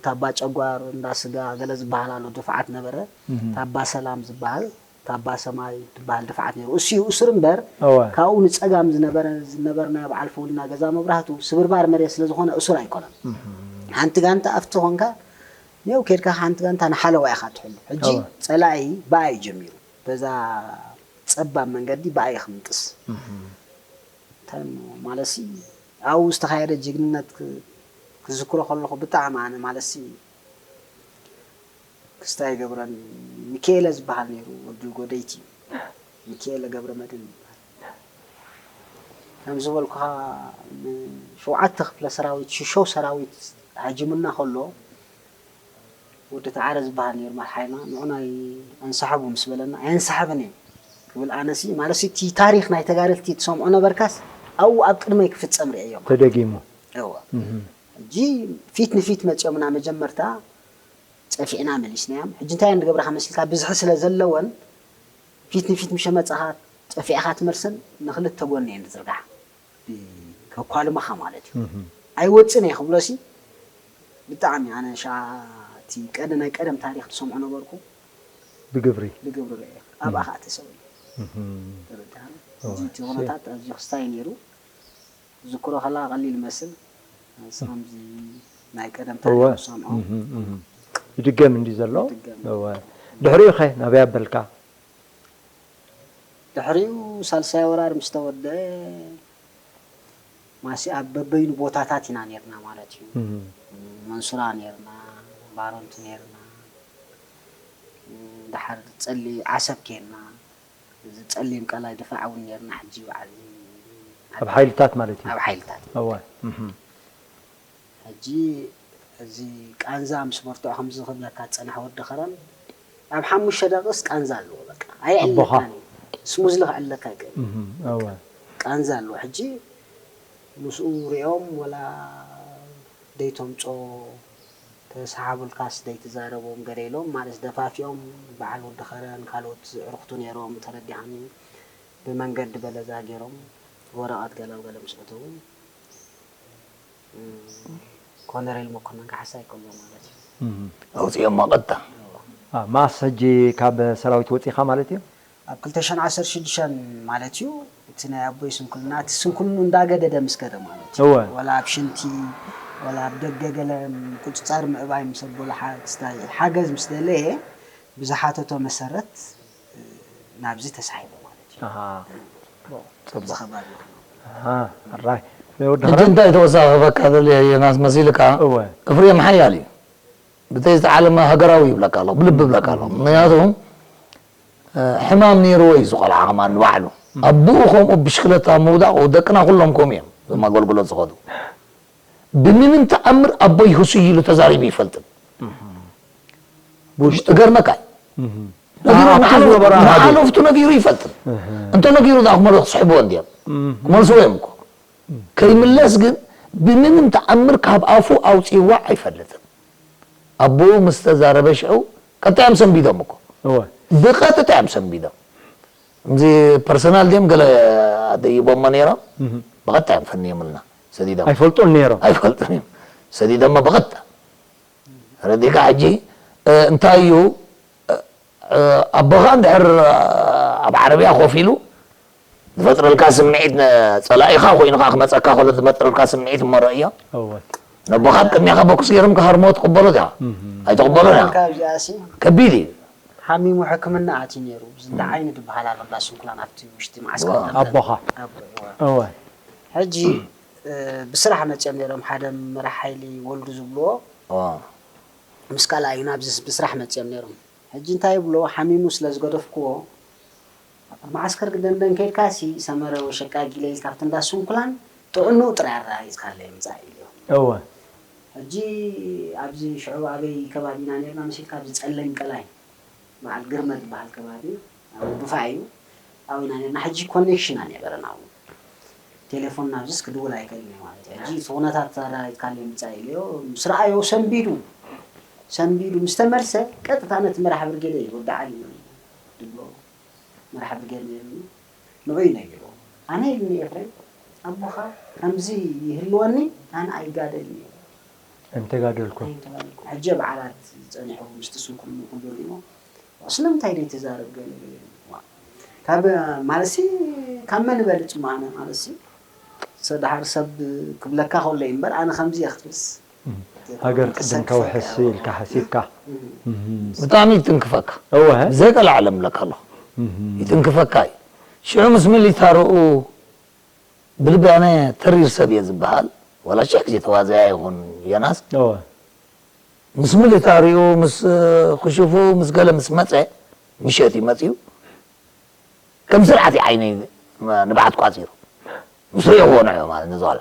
ታባ ጨጓር እንዳ ስጋ ገለ ዝበሃል ኣሎ ድፍዓት ነበረ። ታባ ሰላም ዝበሃል ታባ ሰማይ ዝበሃል ድፍዓት ነይሩ። እሱ እዩ እሱር እምበር እወ ካብኡ ንፀጋም ዝነበረ ዝነበርናዮ በዓል ፎሊና ገዛ መብራህቱ ስብርባር መሬት ስለ ዝኾነ እሱር ኣይኮነን። ሓንቲ ጋንታ ኣብቲ ኮንካ ኔው ኬድካ ሓንቲ ጋንታ ንሓለዋ ኢኻ ትሕሉ። ሕጂ እወ። ፀላኢ ብኣይ እዩ ጀሚሩ። በዛ ፀባብ መንገዲ ብኣይ ክምንጥስ እንታይ እሞ ማለትሲ ኣብኡ ዝተኻየደ ጅግንነት ክ- ክዝክሮ ከለኹ ብጣዕሚ ኣነ ማለትሲ ክስታይ ገብረን ሚካኤለ ዝበሃል ነይሩ ወዲ ጎደይቲ እዩ። ሚካኤለ ገብረ መድን ይበሃል። ከም ዝበልኩኻ ንሸውዓተ ክፍለ ሰራዊት ሽሸው ሰራዊት ሃጅምና ከሎ ወዲ ተዓረ ዝበሃል ነይሩ መርሓይና ንዑናይ ኣንሳሕቡ ምስ በለና ኣየንሳሕብን እየ ክብል ኣነሲ ማለትሲ እቲ ታሪኽ ናይ ተጋደልቲ ትሰምዖ ነበርካስ ኣብኡ ኣብ ቅድመይ ክፍፀም ርእየዮም ተደጊሙ እወ ሕጂ ፊት ንፊት መፂኦምና መጀመርታ ፀፊዕና መሊስናዮም ሕጂ እንታይ ንገብረካ መሲልካ ብዝሒ ስለ ዘለወን ፊት ንፊት ምሸ መፃኻ ፀፊዕካ ትመልሰን ንክልተ ጎኒ እየን ዝዝርጋሓ ከኳልመኻ ማለት እዩ ኣይወፅን እየ ክብሎሲ ብጣዕሚ ኣነ ሻ እቲ ቀደ ናይ ቀደም ታሪክ ትሰምዖ ነበርኩ ብግብሪ ብግብሪ ርአ ኣብኣ ከዓ ተሰብዩ ተረዳኒ እዚ እቲ ኩነታት ኣዝዩ ክስታይ ነይሩ ዝክሮ ከላ ቀሊል ይመስል ንስኻምዚ ናይ ቀደም እወ ታሪክ ትሰምዖ እህም፣ እህም። ይድገም እንዲ ዘሎ ይድገም። እወ ድሕሪኡ ኸ ናበይ ኣበልካ ድሕሪኡ ሳልሳይ ወራር ምስ ተወደ ማሲ ኣብ በበይኑ ቦታታት ኢና ነርና ማለት እዩ እህም። መንሱራ ነርና ባሮንት ነርና ድሓር ፀሊ ዓሰብ ኬና እዚ ፀሊም ቀላይ ድፋዕ እውን ነርና ሕጂ በዓል ኣብ ሓይልታት ማለት እዩ ኣብ ሓይልታት እወ እህም። ሕጂ እዚ ቃንዛ ምስ በርትዖ ከምዚ ክብለካ ዝፀናሕ ወዲ ከረን ኣብ ሓሙሽተ ደቂስ ቃንዛ ኣለዎ በቃ ኣቦኻ። ኣይዕለካን እዩ ስሙዝሊ ክዕለካ ይክእል እህም፣ እወ ቃንዛ ኣለዎ ሕጂ ምስኡ ሪኦም ወላ ደይተምፆ ተሰሓቡልካስ ደይትዛረቦም ገለ ኢሎም ማለት ደፋፊኦም በዓል ወዲ ከረን ካልኦት ዕርክቱ ነይሮም ተረዲኻኒ ብመንገዲ በለዛ ገይሮም ወረቐት ገለ ገለ ምስ ኣተዉ ኮነሬል መኮነን ካሕሳይ ከሎ ማለት እዩ። ኣውፅኦሞ ቀጥታ ማስ ሕጂ ካብ ሰራዊት ወፂኻ ማለት እዩ። ኣብ ክልተ ሽሕን ዓሰርተ ሽዱሽተን ማለት እዩ። እቲ ናይ ኣቦይ ስንኩልና እቲ ስንኩልኑ እንዳገደደ ምስ ከደ ማለት እዩ። እወ። ወላ ኣብ ሽንቲ ወላ ኣብ ደገ ገለ ቁፅፃር ምእባይ ምስ ኣበሉ ሓ- ክስታይ ሓገዝ ምስ ደለየ ብዝሓተቶ መሰረት ናብዚ ተሳሒቡ ማለት እዩ። ኣሃ። ኣብዚ ከባቢ ኣሃ። ኣራይ ወዲ ሕጂ እንታይ ተወሳኺ ክህበካ ደልየ ዮናስ መሲልካ እወ። እፍሬም ሓያል እዩ ብተይ ዝተዓለመ ሃገራዊ ይብለካ ኣለኹ ብልቢ ይብለካ ኣለኹ ምክንያቱ ሕማም ነይርዎ እዩ ዝቆልዓ ከማን ንባዕሉ ኣቦኡ ከምኡ ብሽክለታ ምውዳቕ ደቅና ኩሎም ከምኡ እዮም እዞም ኣገልግሎት ዝኸዱ ብምንም ተኣምር ኣቦይ ህሱይ ኢሉ ተዛሪቡ ይፈልጥን እገርመካ እዩ ነጊሩ ኣብቲ ንዓሉ- ዝነበረ ኣሃዱ። ንዓለፍቱ ነጊሩ ይፈልጥን እንተ ነጊሩ ዳ ክመልሱ ክስሕብዎ እንዲዮም ክመልስዎ እዮም እኮ ከይምለስ ግን ብምንም ተኣምር ካብ ኣፉ ኣውፅዋ ኣይፈልጥን ኣቦኡ ምስ ተዛረበ ሽዑ ቀጥታ እዮም ሰንቢዶም እኮ እወ ብቐጥታ እዮም ሰንቢዶም እዚ ፐርሰናል ድዮም ገለ ኣደይቦሞ ነይሮም ብቐጥታ እዮም ፈንዮምልና ሰዲዶም ኣይፈልጡን ነይሮም ኣይፈልጡን እዮም ሰዲዶሞ ብቐጥታ ረዲካ ሕጂ እ፣ እንታይ እዩ እ፣ እ፣ ኣቦኻ እንድሕር እ፣ ኣብ ዓረብያ ኮፍ ኢሉ ዝፈጥረልካ ስምዒት ነ- ፀላኢኻ ኮይኑ ከዓ ክመፀካ ከሎ ዝፈጥረልካ ስምዒት እሞ ረእዮ እወ ነቦኻ ኣብ ቅድሚኻ ቦክስ ገይሮም ክሃርሞ ትቕበሎ ዲኻ ኣይትቕበሎ ዲኻ ካብዚኣሲ ከቢድ እዩ ሓሚሙ ሕክምና ኣትዩ ነይሩ። እዚ እንዳ ዓይኒ ዝበሃል ኣሎ እንዳ ስንኩላን ኣብቲ ውሽጢ ማዓስከር ኣቦኻ ኣቦ፣ እወ። እወ ሕጂ እ፣ ብስራሕ መፅኦም ነይሮም ሓደ መራሕ ሓይሊ ወልዱ ዝብልዎ ዋ። ምስ ካልኣዩና ኣብዚ ብስራሕ መፅኦም ነይሮም። ሕጂ እንታይ ይብሎ ሓሚሙ ስለ ዝገደፍክዎ ኣብ መዓስከር ግደንደን ከይድካ ሲ ሰመረ ወይ ሸቃ ጊለ ኢልካ ኣብቲ እንዳ ስንኩላን ጥዕንኡ ጥራይ ኣረጋጊፅካለይ ምፃእ ኢልዮ። እወ ሕጂ ኣብዚ ሽዑ ኣበይ ከባቢ ኢና ነርና መሲልካ ኣብዚ ፀለንቀላይ በዓል ግርመ ዝበሃል ከባቢ ኣብ ዱፋ እዩ ኣብኡ ኢና ነርና። ሕጂ ኮኔክሽን ኣነበረን ኣብኡ ቴሌፎን ናብዚስ ክድውል ኣይክእልን እየ ማለት እዩ። ሕጂ እቲ ኩነታት ኣረጋጊፅካለይ ምፃእ ኢልዮ ምስ ረኣዮ ሰንቢዱ ሰንቢዱ ምስ ተመልሰ ቀጥታ ነቲ መራሕ ብርጌደ እዩ ወዲ ዓሊ ድብሎ መራሕ ብርጌድ ነይሩኒ ንዑ እዩ ነጊርዎ ኣነ ኢልኒ ኤፍሬም ኣቦኻ ከምዚ ይህልወኒ ኣነ ኣይጋደልን እየ ኣይምተጋደልኩ ኣይምተጋደልኩ ሕጂ ኣብ ዓራት ጸኒሑ ምስቲ ስንኩልኒ ኩሉ ሪእዎ ስለምንታይ ደይ ትዛረብ ገለ ገለ ካብ ማለሲ ካብ መን በልጽ ማነ ማለሲ ሰድሓር ሰብ ክብለካ ከሎ እምበር ኣነ ከምዚ እየ ክትብልስ ሃገር ቅድም ከውሕስ ኢልካ ሓሲብካ ብጣዕሚ ይትንክፈካ እወ ብዘይቀልዓለም ለካ ኣለኹ ይትንክፈካ እዩ ሽዑ ምስ ሚሊታርኡ ብልቢ ኣነ ተሪር ሰብ እየ ዝበሃል ዋላ ሽሕ ግዜ ተዋዘያ ይኹን የናስ እወ ምስ ሚሊታሪኡ ምስ ክሽፉ ምስ ገለ ምስ መፀ ምሸት እዩ መፅዩ ከም ስርዓት እዩ ዓይነይ ንብዓት ቋፂሩ ምስ ሪእዎ ንዑ ማለት ነዚ ዋላ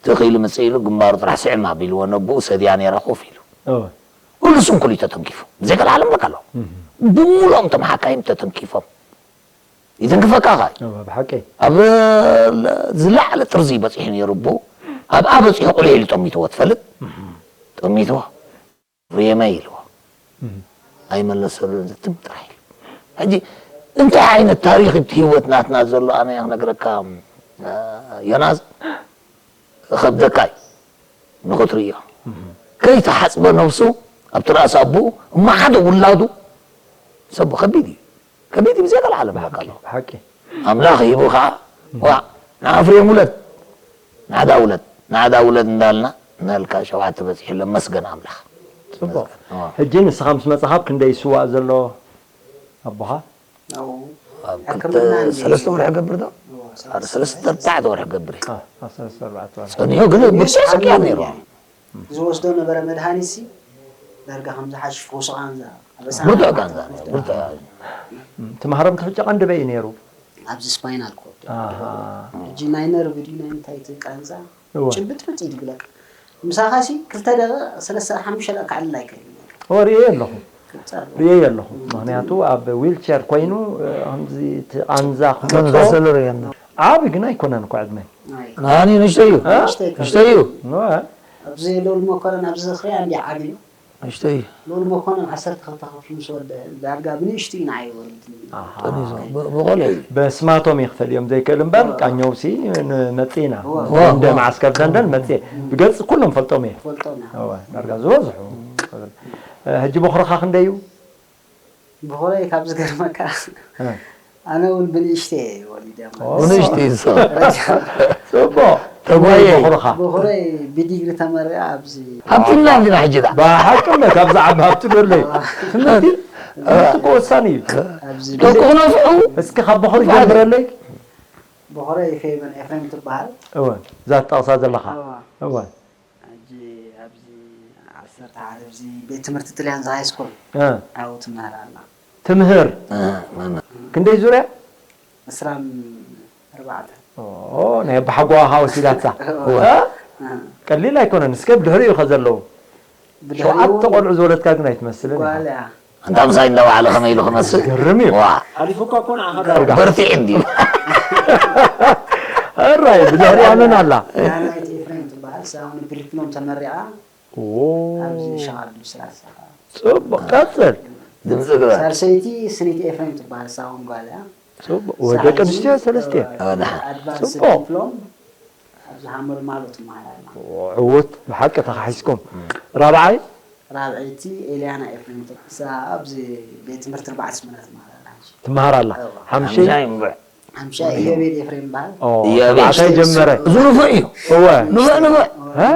ትኽ ኢሉ ምፅእ ኢሉ ግንባሩ ጥራሕ ስዕም ኣቢልዎ ነብኡ ሰድያ ነይራ ኮፍ ኢሉ እወ ኩሉ ስንኩል እዩ ተተንኪፉ ብዘይቀልዓ ለምለካ ኣለኹ ብምሉኦም እቶም ሓካይም ተተንኪፎም ይትንክፈካ ኸ እወ ብሓቂ ኣብ ዝላዕለ ጥርዚ በፂሑ ነይሩ ብኡ ኣብኣ በፂሑ ቁሊሕ ኢሉ ጠሚትዎ ትፈልጥ ጠሚትዎ ርየመ ኢልዎ ኣይመለሰሉን ዝትም ጥራሕ ኢሉ ሕጂ እንታይ ዓይነት ታሪክ እቲ ህይወት ናትና ዘሎ ኣነ ክነግረካ ዮናስ ከብደካ እዩ ንኽትርእዮ ከይተሓፅበ ነብሱ ኣብቲ ራእሲ ኣቦኡ እሞ ሓደ ውላዱ ሰብ ከቢድ እዩ ከቢድ እዩ ብዘይ ቀልዓለም በቃ ኣለኹ ሓቂ ኣምላኽ ሂቡ ከዓ ዋ ንኣፍሬም ውለድ ንዓዳ ውለድ ንዓዳ ውለድ እንዳልና ናልካ ሸውዓተ በፂሑ ለመስገን ኣምላኽ ፅቡቅ ሕጂ ንስኻ ምስ መፅኻ ኣብ ክንደይ ይስዋእ ዘሎ ኣቦኻ ኣብ ክልተ ሰለስተ ወርሒ ገብር ዶ ሰለስተ ኣርባዕተ ወርሒ ገብር እዩ ኣብ ሰለስተ ኣርባዕተ ወርሒ ፀኒሑ ግን ብርቱዕ ስቅያት ነይሩ ዝወስዶ ነበረ መድሃኒት ሲ ዳርጋ ከም ዝሓሽ ፈውሲ ቃንዛ ኣበሳ ብርቱዕ ቃንዛ ነይሩ ብርቱዕ ትማህረምቲ ሕጂ ቀንዲ በይ ነይሩ ኣብዚ ስፓይናል ኮርድ ኣሃ ሕጂ ናይ ነርቭ ድዩ ናይ እንታይ እቲ ቃንዛ እወ ጭብጥብጥ እዩ ዝብለካ ምሳኻ ሲ ክልተ ደቂቕ ሰለስተ ሓሙሽተ ደቂቕ ክዕልል ኣይክእልን እወ ርእየ ኣለኹ ቅጻሉ ርእየ ኣለኹ ምክንያቱ ኣብ ዊልቸር ኮይኑ እ፣ ከምዚ እቲ ቃንዛ ክመጾ ተመሳሰሉ ርእየና ዓቢ ግን ኣይኮነን እኮ ዕድመይ ናይ ናኒ ንሽተይ እዩ ንእሽተይ ንሽተይ እዩ እወ ኣብዚ ሎል መኮረን ኣብዚ ዝኽሪ ኣንዲ ዓብዩ ንእሽተይ ሉል መኮነን ዓሰርተ ክልተ ክፍሊ ምስ ወደ ዳርጋ ብንእሽቱ እዩ ንዓይ ወሪድኒ። ጠኒሱ ብቆልዑ እዩ። በስማቶም ይኽፈል እዮም ዘይክእል እምበር ቃኘውሲ መፅእና ዋ፣ እንደ ዋ። ማዓስከር ደንደን መፅእ ብገፅ ኩሎም ፈልጦም እየ ፈልጦና እወ፣ ዳርጋ ዝበዝሑ ሕጂ ቦኽርኻ ክንደይ እዩ ብኾረይ ካብ ዝገርመካ ኣነ እውን ብንእሽተ እየ ወሊደ ማለት ብንእሽተይ እሱ ፅቡቅ ተጓየ ቦኽርኻ ብኾረይ ብዲግሪ ተመሪያ ኣብዚ ኣብቲ ና እንዲና ሕጂ ዳ ብሓቂ እምበር ካብዛ ዓቢ ሃብቲ በለይ ትምህርቲ ትምህርቲ እኮ ወሳኒ እዩ ኣብዚ ደቁ ክነፍሑ እስኪ ካብ ቦኽሪ ጀምረለይ ብኾረይ ፌቨን ኤፍሬም ትበሃል እወ እዛ ትጠቕሳ ዘለኻ እዋ። እወ ሕጂ ኣብዚ ዓሰርተ ሓደ ኣብዚ ቤት ትምህርቲ ጥልያን ሃይ ስኩል እ፣ ኣብኡ ትምህር ኣላ ትምህር ክንደይ ዙርያ ዕስራን ኣርባዕተን ኦ፣ ናይ ኣባሓጓኻ ወሲዳታ እ? ቀሊል ኣይኮነን እስከ ብድሕሪኡ ከ ዘለዉ ብድሕሪኡ ሸውዓተ ቆልዑ ዝወለድካ ግን ኣይትመስልን ኢኻ። ጓል እያ እንታ ምሳይ እንዳባዕለ ከመይ ኢሉ ክመስል ገርም እዩ ዋ ሓሊፉካ እኮ ንዓኻ በርቲዕ እንድዩ ሕራይ ብድሕሪኣ መን ኣላ ዳናይት ኤፍሬም ትበሃል ሳሁን ብሪክኖም ተመሪዓ ኦ፣ ኣብዚ ሸቓል ስላሳ ፅቡቅ ቀፅል ድምፂ ግበር ሳልሰይቲ ስኒት ኤፍሬም ትበሃል ሳሁን ጓል እያ ፅቡቅ ወ ደቂ ኣንስትዮ ሰለስተ ኣበዳሓ ኣድቫንስ ጽቡቅ። ዲፕሎም ኣብዚ ሃመር ማሎ ትመሃር ኣላ ዕውት ብሓቂ ተኻሒስኩም ራብዓይ ራብዐይቲ ኤልያና ኤፍሬም ትበሃል እሳ ኣብዚ ቤት ትምህርቲ ኣርባዕተ ስምና ትመሃር ኣላ ሕጂ ትመሃር ኣላ ሓምሽይ ሓምሻይ እምበር ሓምሻይ ኢዮቤድ ኤፍሬም ይበሃል ኦ፣ ኢዮቤድ ተባዕታይ ጀመረ እዚ ንፉዕ እዩ እወ ንፉዕ ንፉዕ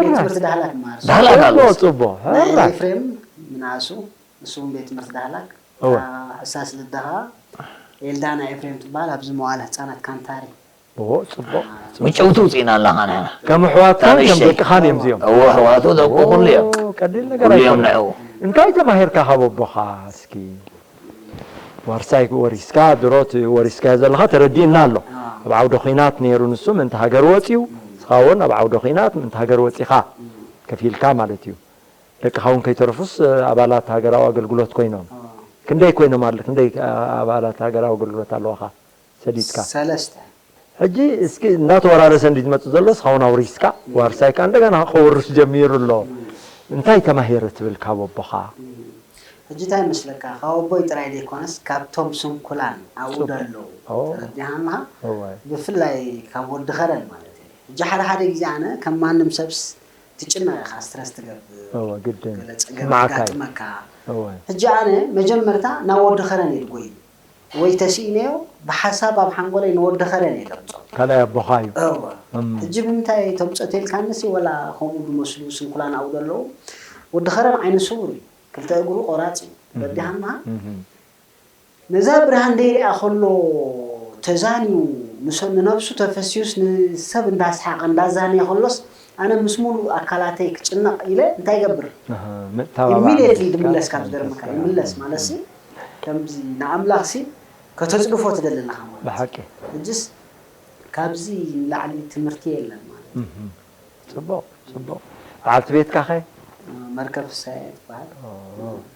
ቤት ትምህርቲ ዳህላክ ይመሃር እሱ ዳህላክ ኣሎ ፅቡቅ ፅቡቅ ናይ ሕራይ ኤፍሬም ምንኣሱ ንሱ እውን ቤት ትምህርቲ ዳህላክ እወ። ሕሳስ ልደኻ ኤልዳና ኤፍሬም ትበሃል ኣብዚ መዋለ ህፃናት ካንታሪ ኦ፣ ፅቡቅ ምጭውቲ ውፅኢና ኣለኻ ንሕና ከም ኣሕዋትካን ከም ታንሽተይ። ደቅኻን እዮም እዚኦም እዎ ኣሕዋቱ ደቁ ኩሉ እዮም ኦ፣ ቀሊል ነገር ኩሉ እዮም ኣይኮነ ንዕኡ እንታይ ተማሂርካ ካብ ኣቦኻ እስኪ ዋርሳይ ወሪስካ ድሮ እቲ ወሪስካዮ ዘለኻ ተረዲእና ኣሎ ኣብ ዓውደ ኹናት ነይሩ ንሱ ምእንቲ ሃገር ወፂኡ ንስኻ እውን ኣብ ዓውደ ኹናት ምእንቲ ሃገር ወፂኻ ከፊልካ ማለት እዩ ደቅኻ እውን ከይተረፉስ ኣባላት ሃገራዊ ኣገልግሎት ኮይኖም ክንደይ ኮይኖም ኣለ ክንደይ ኣባላት ሃገራዊ ኣገልግሎት ኣለዋኻ ሰዲድካ ሰለስተ ሕጂ እስኪ እናተወራረሰ እንዲ ዝመፅእ ዘሎ እስኻውን ኣውሪስካ ዋርሳይ ከዓ እንደገና ከወርስ ጀሚሩ ኣሎ እንታይ ተማሂረ ትብል ካብ ኣቦኻ ሕጂ እንታይ መስለካ ካብ ኣቦይ ጥራይ ዘይኮነስ ካብቶም ስንኩላን ኣብኡ ደለዉ ተረዲሃና ብፍላይ ካብ ወዲ ኸረን ማለት እዩ ሕጂ ሓደ ሓደ ግዜ ኣነ ከም ማንም ሰብስ ትጭነቕ ኢኻ ስትረስ ትገብር ግድን ገለ ፀገም ኣጋጥመካ እወ ሕጂ ኣነ መጀመርታ ናብ ወዲ ኸረን እየ ዝጎይ ወይ ተሲኢነዮ ብሓሳብ ኣብ ሓንጎለይ ንወዲ ኸረን እየ ደምፆ ካልኣይ ኣቦኻ እዩ እወ ሕጂ ብምንታይ ተምፆ ተልካንሲ ወላ ከምኡ ዝመስሉ ስንኩላን ኣብኡ ዘለዉ ወዲ ኸረን ዓይነ ስውር እዩ ክልተ እግሩ ቆራፅ እዩ ረዲሃና ነዛ ብርሃን ደይሪኣ ከሎ ተዛንዩ ንነብሱ ተፈስዩስ ንሰብ እንዳስሓቐ እንዳዛነየ ከሎስ ኣነ ምስ ሙሉእ ኣካላተይ ክጭነቕ ኢለ እንታይ ይገብር ኢሚድየትሊ ድምለስ ካብ ዝገርመካ ይምለስ ማለት ሲ ከምዚ ንኣምላኽ ሲ ከተፅድፎ ትደሊ ኣለኻ ማለት ብሓቂ ሕጅስ ካብዚ ንላዕሊ ትምህርቲ የለን ማለት ፅቡቕ ፅቡቕ በዓልቲ ቤትካ ኸ መርከብ ፍሳየ ትበሃል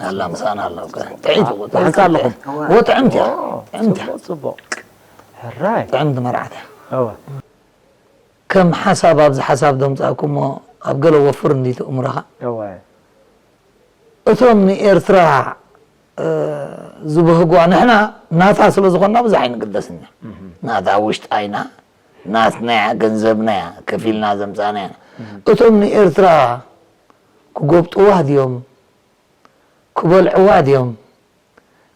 ኣላ ምሳና ኣሎ ጥዕይቲ ብሓንሳ ኣለኹም ወጥዕምቲ ጥዕምቲ ፅቡቕ ፅቡቕ ሕራይ ጥዕምቲ መርዓት እወ ከም ሓሳብ ኣብዚ ሓሳብ ደምፃእኩሞ ኣብ ገለ ወፍር እንዲቲ እምሮኻ እወ እቶም ንኤርትራ ዝበህጓ ንሕና ናታ ስለ ዝኾንና ብዙሕ ኣይንግደስን ኢና ናታ ውሽጣ ኢና ናትናያ ገንዘብናያ ከፊልና ዘምፃእናያ እቶም ንኤርትራ ክጎብጥዋ ድዮም ክበልዕዋ ድዮም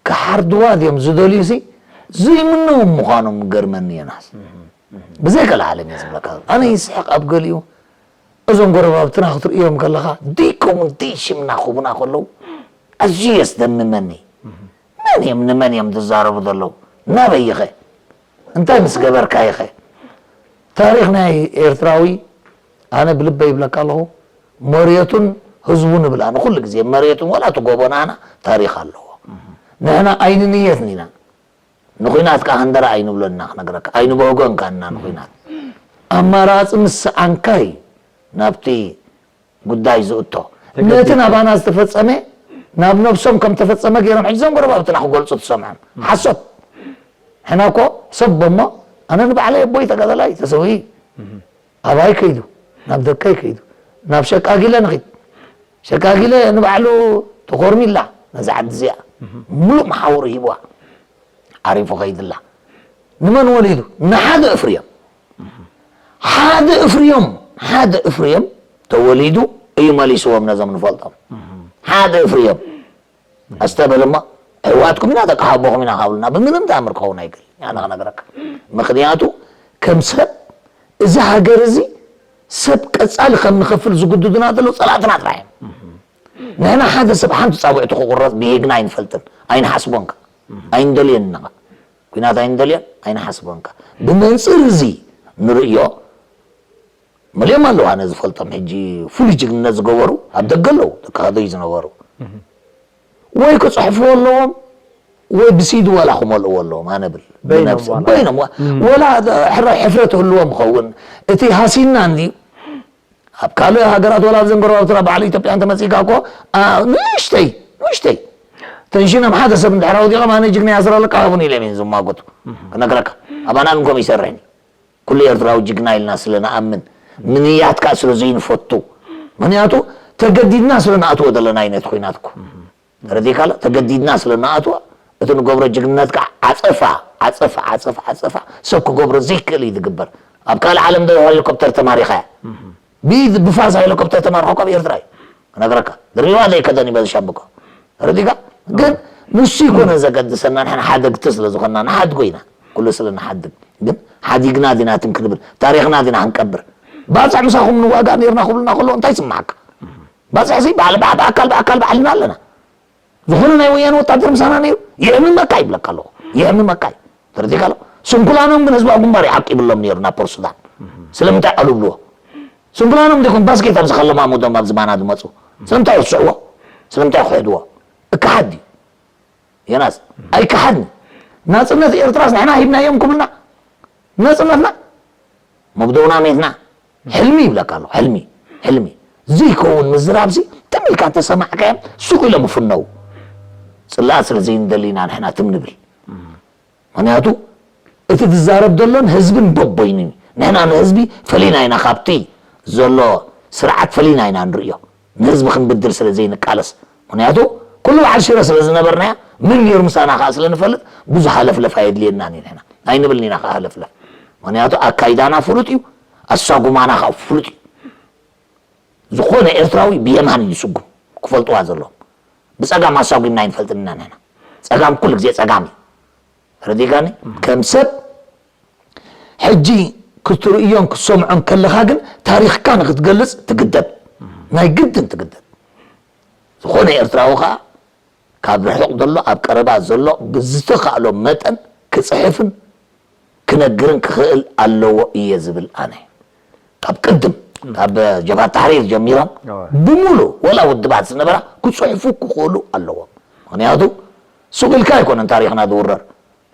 ክሓርድዋ ድዮም ዝደልዩ ሲ ዘይምነዎም ምዃኖም ገርመኒ የናስ ብዘይ ገለ ዓለም እየ ዝብለካ ኣነ ይስሕቕ ኣብ ገሊኡ እዞም ጎረባብትና ክትርእዮም ከለኻ ደይ ኮሙን ደይ ሽምና ክቡና ከለዉ ኣዝዩ የስደምመኒ መን እዮም ንመን እዮም ዝዛረቡ ዘለዉ ናበይ ኢኸ እንታይ ምስ ገበርካ ኢኸ ታሪኽ ናይ ኤርትራዊ ኣነ ብልበይ ይብለካ ኣለኹ መሬቱን ህዝቡን እብል ኣነ ኩሉ ግዜ መሬቱን ዋላ እቲ ጎቦናና ታሪኽ ኣለዎ ንሕና ኣይንንየት ኢና ንኹናት ከዓ ሃንደራ ኣይንብሎን ኢና ክነግረካ ኣይንበህጎን ከዓ ኢና ንኹናት ኣማራፂ ምስ ሰኣንካ እዩ ናብቲ ጉዳይ ዝእቶ ነቲ ናባና ዝተፈፀመ ናብ ነብሶም ከም ተፈፀመ ገይሮም ሕጂ ዞም ጎረባብትና ክገልፁ ትሰምዖም ሓሶት ሕና እኮ ሰብ ቦሞ ኣነ ንባዕለይ ኣቦይ ተጋዳላይ ተሰውኢ ኣባይ ከይዱ ናብ ደቀይ ከይዱ ናብ ሸቃጊለ ንኺድ ሸካኪለ ንባዕሉ ተኾርሚላ ነዛ ዓዲ እዚኣ። ሙሉእ መሓውር ሂብዋ። ዓሪፉ ኸይድላ። ንመን ወሊዱ? ንሓደ እፍርዮም። ሓደ እፍርዮም፣ ሓደ እፍርዮም ተወሊዱ እዩ መሊስዎም ነዞም ንፈልጦም። ሓደ እፍርዮም። ኣስተብህል እሞ፣ ኣሕዋትኩም ኢና፣ ደቂ ሓቦኹም ኢና ካብሉና ብምንም ተኣምር ክኸውን ኣይክእልን። ኣነ ክነግረካ። ምኽንያቱ ከም ሰብ እዚ ሃገር እዚ ሰብ ቀጻሊ ከም ንኸፍል ዝጉድዱና ዘለዉ ጸላእትና ጥራሕ እዮም። ንሕና ሓደ ሰብ ሓንቲ ጻውዒቱ ክቑረጽ ብሄግና ኣይንፈልጥን፣ ኣይንሓስቦን ከ። ኣይንደልዮን ኢና ከ። ኲናት ኣይንደልዮን፣ ኣይንሓስቦን ከ። ብመንጽር እዚ ንርእዮ፣ መሊኦም ኣለዉ። ኣነ ዝፈልጦም ሕጂ ፍሉይ ጅግንነት ዝገበሩ ኣብ ደገ ኣለዉ፣ ተካህዶይ ዝነበሩ። ወይ ክጽሕፍዎ ኣለዎም፣ ወይ ብሲዲ ዋላ ክመልእዎ ኣለዎም። ኣነ ብል በይኖም ብነብሰ-፣ ዋላ። በይኖም ዋ-፣ እም። ወላ ሕረ-፣ ሕፍረት ህልዎም ይኸውን። እቲ ሃሲና እንድዩ። ኣብ ካልእ ሃገራት፣ ወላ ኣብዘን ጎረባብትና በዓል ኢትዮጵያ እንተመጺእካ እኮ፣ ኣ፣ ንእሽተይ፣ ንእሽተይ ተንሽኖም ሓደ ሰብ እንድሕር ኣውዲቖም፣ ኣነ ጅግና ኣስር ኣለቃ ሃቡኒ ኢሎም እዮም ዝማጎቱ። እም። ክነግረካ፣ ኣባና ግን ከምኡ ይሰርሕን እዩ። ኩሉ ኤርትራዊ ጅግና ኢልና ስለ ንኣምን፣ ምንያት ከኣ ስለ ዘይንፈቱ፣ ምኽንያቱ ተገዲድና ስለ ንኣትዎ ዘለና እዩ ነቲ ኲናት እኮ። ተረዲእካ ኣሎ? ተገዲድና ስለ ንኣትዎ፣ እቲ ንገብሮ ጅግንነት ከኣ ዓጸፋ፣ ዓጸፋ፣ ዓጸፋ፣ ዓጸፋ፣ ሰብ ክገብሮ ዘይክእል እዩ ዝግበር። ኣብ ካልእ ዓለም ዶ ሄሊኮፕተር ተማሪኻ እያ? ብኢድ ብፋርስ ሄሊኮፕተር ተማርሖ ካብ ኤርትራ እዩ። ክነግረካ። ድሪባ ዘይከደን እዩ በዚ ሻምብቆ። ተረዲእካ? ግን ንሱ ይኮነ ዘገድሰና፣ ንሕና ሓደግቲ ስለ ዝኾንና ንሓድጎ ኢና። ኩሉ ስለ ንሓድግ። ግን ሓዲግና ዲና ትም ክንብል፣ ታሪኽና ዲና ክንቀብር። ባጽዕ ምሳኹም ንዋጋእ ነይርና ክብሉና ከለዉ እንታይ ይስምዓካ? ባጽዕ ሲ በዓል፣ ብኣ-፣ ብኣካል፣ ብኣካል ባዕልና ኣለና። ዝኾነ ናይ ወያነ ወታደር ምሳና ነይሩ፣ ይሕምመካ ይብለካ ኣለኹ። ይሕምመካ እዩ። ተረዲእካ ኣሎ? ስንኩላኖም ግን ህዝባዊ ግንባር ይዓቂብሎም ነይሩ ናብ ፖርት ሱዳን። ስለምንታይ ኣሉብልዎ? ስንኩላኖም ዲኹም ባስኬት ኣብዚ ከለማሙዶም ኣብ ዝባና ዝመጹ? ስለምንታይ ይርስዕዎ? ስለምንታይ ክሕድዎ? እከሓድ ድዩ? ዮናስ፣ ኣይከሓድን። ናጽነት ኤርትራስ ንሕና ሂብናዮም ክብሉና? ናጽነትና መብደውና ሜትና። ሕልሚ ይብለካ ኣለኹ፣ ሕልሚ፣ ሕልሚ። ዘይከውን ምዝራብሲ ትም ኢልካ እንተሰማዕካዮም ሱቕ ኢሎም ይፍነው። ጽላኣት ስለ ዘይንደሊ ኢና ንሕና ትም ንብል። ምኽንያቱ እቲ ዝዛረብ ዘሎን ህዝብን በቦይኑ እዩ። ንሕና ንህዝቢ ፈሊና ኢና፣ ካብቲ ዘሎ ስርዓት ፈሊና ኢና ንርእዮ። ንህዝቢ ክንብድል ስለ ዘይንቃለስ። ምኽንያቱ ኩሉ በዓል ሽረ ስለ ዝነበርናያ፣ ምን ነይሩ ምሳና ከኣ ስለ ንፈልጥ፣ ብዙሕ ሃለፍለፍ ኣየድልየናን እዩ ንሕና። ኣይንብልን ኢና ከኣ ሃለፍለፍ። ምኽንያቱ ኣካይዳና ፍሉጥ እዩ፣ ኣሳጉማና ከኣ ፍሉጥ እዩ። ዝኾነ ኤርትራዊ ብየማን እዩ ዝስጉም፣ ክፈልጥዋ ዘለዎም። ብጸጋም ኣሳጒምና ኣይንፈልጥን ኢና ንሕና። ጸጋም ኩሉ ግዜ ጸጋም እዩ። ረዲጋኒ? ከም ሰብ ሕጂ ክትርእዮን ክትሰምዖን ከለኻ ግን ታሪኽካ ንክትገልጽ ትግደድ። ናይ ግድን ትግደድ። ዝኾነ ኤርትራዊ ከኣ ካብ ርሑቕ ዘሎ ኣብ ቀረባ ዘሎ ብዝተኻእሎ መጠን ክጽሕፍን ክነግርን ክኽእል ኣለዎ እየ ዝብል ኣነ። ካብ ቅድም፣ ካብ ጀብሃት ታሕሪር ጀሚሮም፣ እወ። ብምሉእ ወላ ውድባት ዝነበራ ክጽሕፉ ክኽእሉ ኣለዎም። ምኽንያቱ ሱቕ ኢልካ ኣይኮነን ታሪኽና ዝውረር።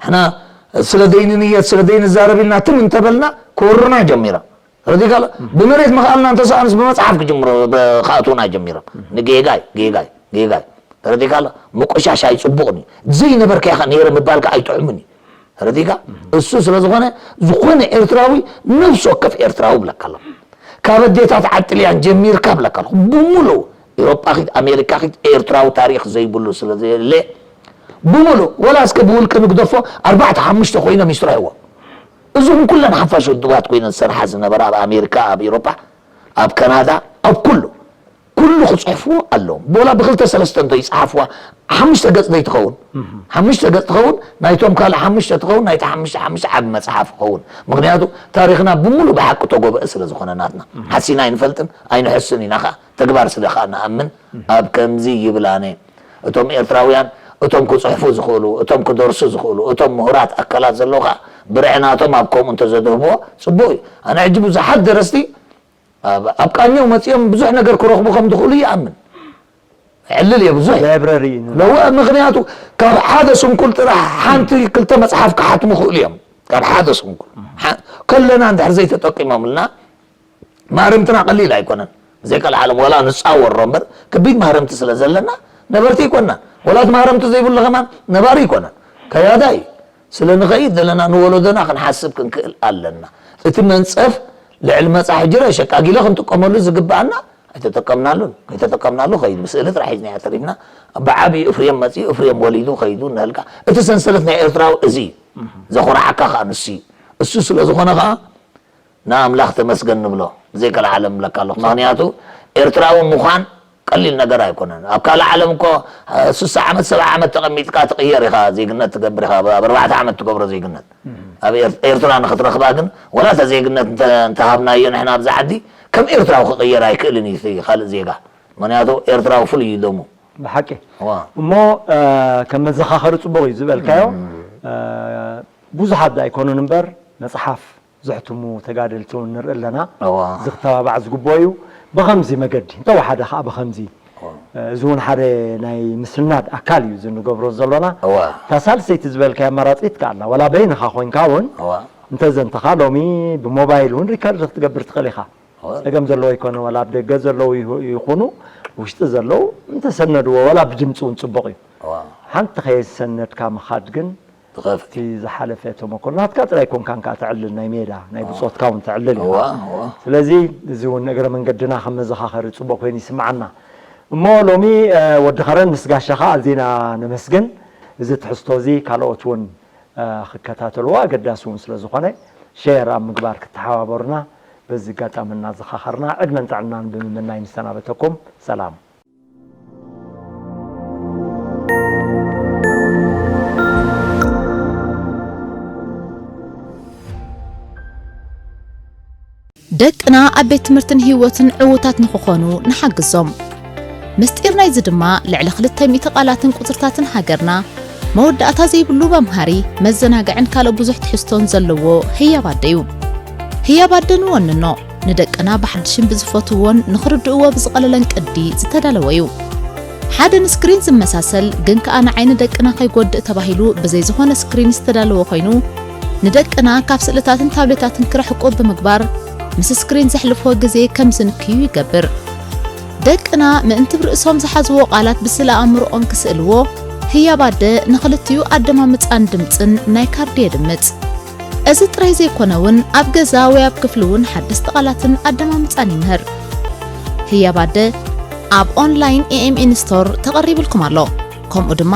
ንሕና ስለ ዘይንንየት፣ ስለ ዘይንዛረብ ኢልና ትም እንተበልና ክወሩና ጀሚሮም። ረዲካ ኣሎ? ብመሬት ምኽኣልና እንተሰኣኑስ ብመጽሓፍ ክጅምሩ፣ ብ-፣ ክኣትዉና ጀሚሮም። ንጌጋይ፣ ጌጋይ፣ ጌጋይ። ተረዲካ ኣሎ? ምቁሻሽ ኣይጽቡቕን እዩ። ዘይነበርካዮ ከኣ ነይረ ምባል ከኣ ኣይጥዑምን እዩ። ተረዲካ? እሱ ስለ ዝኾነ፣ ዝኾነ ኤርትራዊ ነፍሲ ወከፍ ኤርትራዊ ብለካ ኣለኹ። ካብ ኣዴታት ዓጥልያን ጀሚርካ ብለካ ኣለኹ። ብምሉእ ኤውሮጳ ኺድ፣ ኣሜሪካ ኺድ፣ ኤርትራዊ ታሪኽ ዘይብሉ ስለ ዘየለ፣ ብምሉእ፣ ወላ እስከ ብውልቂ ንግደፎ፣ ኣርባዕተ ሓሙሽተ ኮይኖም ይስርሕዎ። እዞም ኩለን ሓፋሽ ውድባት ኮይነን ዝሰርሓ ዝነበራ ኣብ ኣሜሪካ፣ ኣብ ኤውሮጳ፣ ኣብ ካናዳ፣ ኣብ ኩሉ፣ ኩሉ ክጽሕፍዎ ኣለዎም። ቦላ ብክልተ ሰለስተ እንተ ይጽሓፍዋ፣ ሓሙሽተ ገጽ ደይ ትኸውን? ሓሙሽተ ገጽ ትኸውን፣ ናይቶም ካልእ ሓሙሽተ ትኸውን፣ ናይታ ሓሙሽተ ሓሙሽተ ዓቢ መጽሓፍ ይኸውን። ምኽንያቱ ታሪኽና ብምሉእ ብሓቂ ተጎበአ ስለ ዝኾነ ናትና። ሓሲና ኣይንፈልጥን፣ ኣይንሕስን ኢና ኸኣ። ተግባር ስለ ኸኣ ንኣምን፣ ኣብ ከምዚ ይብል ኣነ። እቶም ኤርትራውያን፣ እቶም ክጽሕፉ ዝኽእሉ፣ እቶም ክደርሱ ዝኽእሉ፣ እቶም ምሁራት ኣካላት ዘለዉ ኸኣ ብርዕናቶም ኣብ ከምኡ እንተዘድህብዎ ጽቡቕ እዩ። ኣነ ሕጂ ብዙሓት ደረስቲ ኣብ፣ ኣብ ቃኘው መጺኦም ብዙሕ ነገር ክረኽቡ ከም ዝኽእሉ ይኣምን። ዕልል እየ ብዙሕ። ላይብረሪ እዩ። ለወ ምኽንያቱ ካብ ሓደ ስንኩል ጥራሕ ሓንቲ ክልተ መጽሓፍ ክሓትሙ ክእሉ እዮም። ካብ ሓደ ስንኩል። ሓ-፣ ከለና እንድሕር ዘይተጠቂሞምልና ማህረምትና ቀሊል ኣይኮነን። ብዘይ ካልእ ዓለም ዋላ ንጻወሮ እምበር ከቢድ ማህረምቲ ስለ ዘለና ነበርቲ ኣይኮንናን። ዋላ እቲ ማህረምቲ ዘይብሉ ከማን ነባሪ ኣይኮነን። ከያዳ እዩ። ስለ ንኸይድ ዘለና ንወለዶና ክንሓስብ ክንክእል ኣለና። እቲ መንጸፍ ልዕሊ መጻ ሕጂ ርእ ሸቃጊለ ክንጥቀመሉ ዝግብኣና ኣይተጠቀምናሉን። ከይተጠቀምናሉ ከይዱ ብስእሊ ጥራሕ ሒዝናዮ ተሪፍና። ብዓብዩ እፍሬም መፂኡ፣ እፍሬም ወሊዱ ከይዱ እናልካ፣ እቲ ሰንሰለት ናይ ኤርትራዊ እዚ እዩ። ዘኹርዓካ ከዓ ንሱ እዩ። እሱ ስለ ዝኾነ ከዓ ንኣምላኽ ተመስገን ንብሎ። ብዘይ ካልእ ዓለም እብለካ ኣለኹ። ምኽንያቱ ኤርትራዊ ምዃን ቀሊል ነገር ኣይኮነን። ኣብ ካልእ ዓለም እኮ፣ እ፣ ስሳ ዓመት፣ ሰብዓ ዓመት ተቐሚጥካ ትቕየር ኢኻ፣ ዜግነት ትገብር ኢኻ፣ ኣብ ኣርባዕተ ዓመት ትገብሮ ዜግነት። ኣብ ኤር-፣ ኤርትራ ንኽትረኽባ ግን፣ ወላ እታ ዜግነት እንተ-፣ እንተሃብናዮ ንሕና ኣብዚ ዓዲ፣ ከም ኤርትራዊ ክቕየር ኣይክእልን እዩ እቲ ካልእ ዜጋ። ምኽንያቱ ኤርትራዊ ፍሉይ እዩ ደሙ። ብሓቂ። እዋ። እሞ፣ እ፣ ከም መዘኻኸሪ ጽቡቕ እዩ ዝበልካዮ። እ፣ ብዙሓት ኣይኮኑን እምበር፣ መጽሓፍ ዘሕትሙ ተጋደልቲ እውን ንርኢ ኣለና። እዋ። እዚ ክተባባዕ ዝግብኦ እዩ። ብኸምዚ መገዲ፣ እንተወሓደ ከዓ ብኸምዚ። እዋ። እዚ እውን ሓደ ናይ ምስናድ ኣካል እዩ፣ እዚ ንገብሮ ዘሎና። እዋ። እታ ሳልሰይቲ ዝበልካያ ኣማራጺት ከኣ ኣላ። ዋላ በይንኻ ኮይንካ እውን እዋ። እንተዘንተኻ ሎሚ ብሞባይል እውን ሪከርድ ክትገብር ትኽእል ኢኻ። እዋ። ጸገም ዘለዎ ኣይኮነ፣ ዋላ ኣብ ደገ ዘለዉ ይኹ-፣ ይኹኑ፣ ውሽጢ ዘለዉ እንተሰነድዎ፣ ዋላ ብድምፂ እውን ጽቡቕ እዩ። እዋ። ሓንቲ ከየሰነድካ ምኻድ ግን ትኸፍት። እቲ ዝሓለፈ ተመክሮ ናትካ ጥራይ ኮንካን ከኣ ተዕልል፣ ናይ ሜዳ ናይ ብጾትካ እውን ተዕልል ኢኻ። እዋ፣ እዋ። ስለዚ እዚ እውን እግረ መንገድና ከም መዘኻኸሪ ጽቡቕ ኮይኑ ይስምዓና። እሞ ሎሚ፣ እ፣ ወዲ ኸረን ምስ ጋሻኻ ኣዚና ነመስግን። እዚ ትሕዝቶ እዚ ካልኦት እውን፣ እ፣ ክከታተልዎ ኣገዳሲ እውን ስለ ዝኾነ ሼር ኣብ ምግባር ክተሓባበሩና በዚ ኣጋጣሚ እናዘኻኸርና ዕድመን ጥዕናን ብምምናይ ንሰናበተኩም። ሰላም። ደቅና ኣብ ቤት ትምህርትን ህይወትን ዕዉታት ንኽኾኑ ንሓግዞም። ምስጢር ናይዚ ድማ ልዕሊ ክልተ ሚእቲ ቃላትን ቁጽርታትን ሃገርና መወዳእታ ዘይብሉ መምሃሪ፣ መዘናግዕን ካልእ ብዙሕ ትሕዝቶን ዘለዎ ህያብ ኣደ እዩ። ህያብ ኣደ ንወንኖ፣ ንደቅና ብሓድሽን ብዝፈትውዎን ንኽርድእዎ ብዝቐለለን ቅዲ ዝተዳለወ እዩ። ሓደ ንስክሪን ዝመሳሰል ግን ከኣ ንዓይኒ ደቅና ከይጎድእ ተባሂሉ ብዘይ ዝኾነ ስክሪን ዝተዳለወ ኮይኑ፣ ንደቅና ካብ ስእልታትን ታብሌታትን ክርሕቁ ብምግባር፣ ምስ ስክሪን ዘሕልፍዎ ግዜ ከም ዝንክዩ ይገብር። ደቅና ምእንቲ ብርእሶም ዝሓዝዎ ቃላት ብስእለ ኣእምሮኦም ክስእልዎ፣ ህያብ ኣደ ንኽልቲኡ ኣደማምጻን ድምጽን ናይ ካርዲ የድምጽ። እዚ ጥራይ ዘይኮነ እውን ኣብ ገዛ ወይ ኣብ ክፍሊ እውን ሓደስቲ ቃላትን ኣደማምጻን ይምህር። ህያብ ኣደ ኣብ ኦንላይን ኤ ኤም ኤን ስቶር ተቐሪብልኩም ኣሎ። ከምኡ ድማ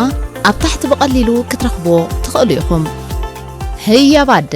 ኣብ ታሕቲ ብቐሊሉ ክትረኽብዎ ትኽእሉ ኢኹም። ህያብ ኣደ።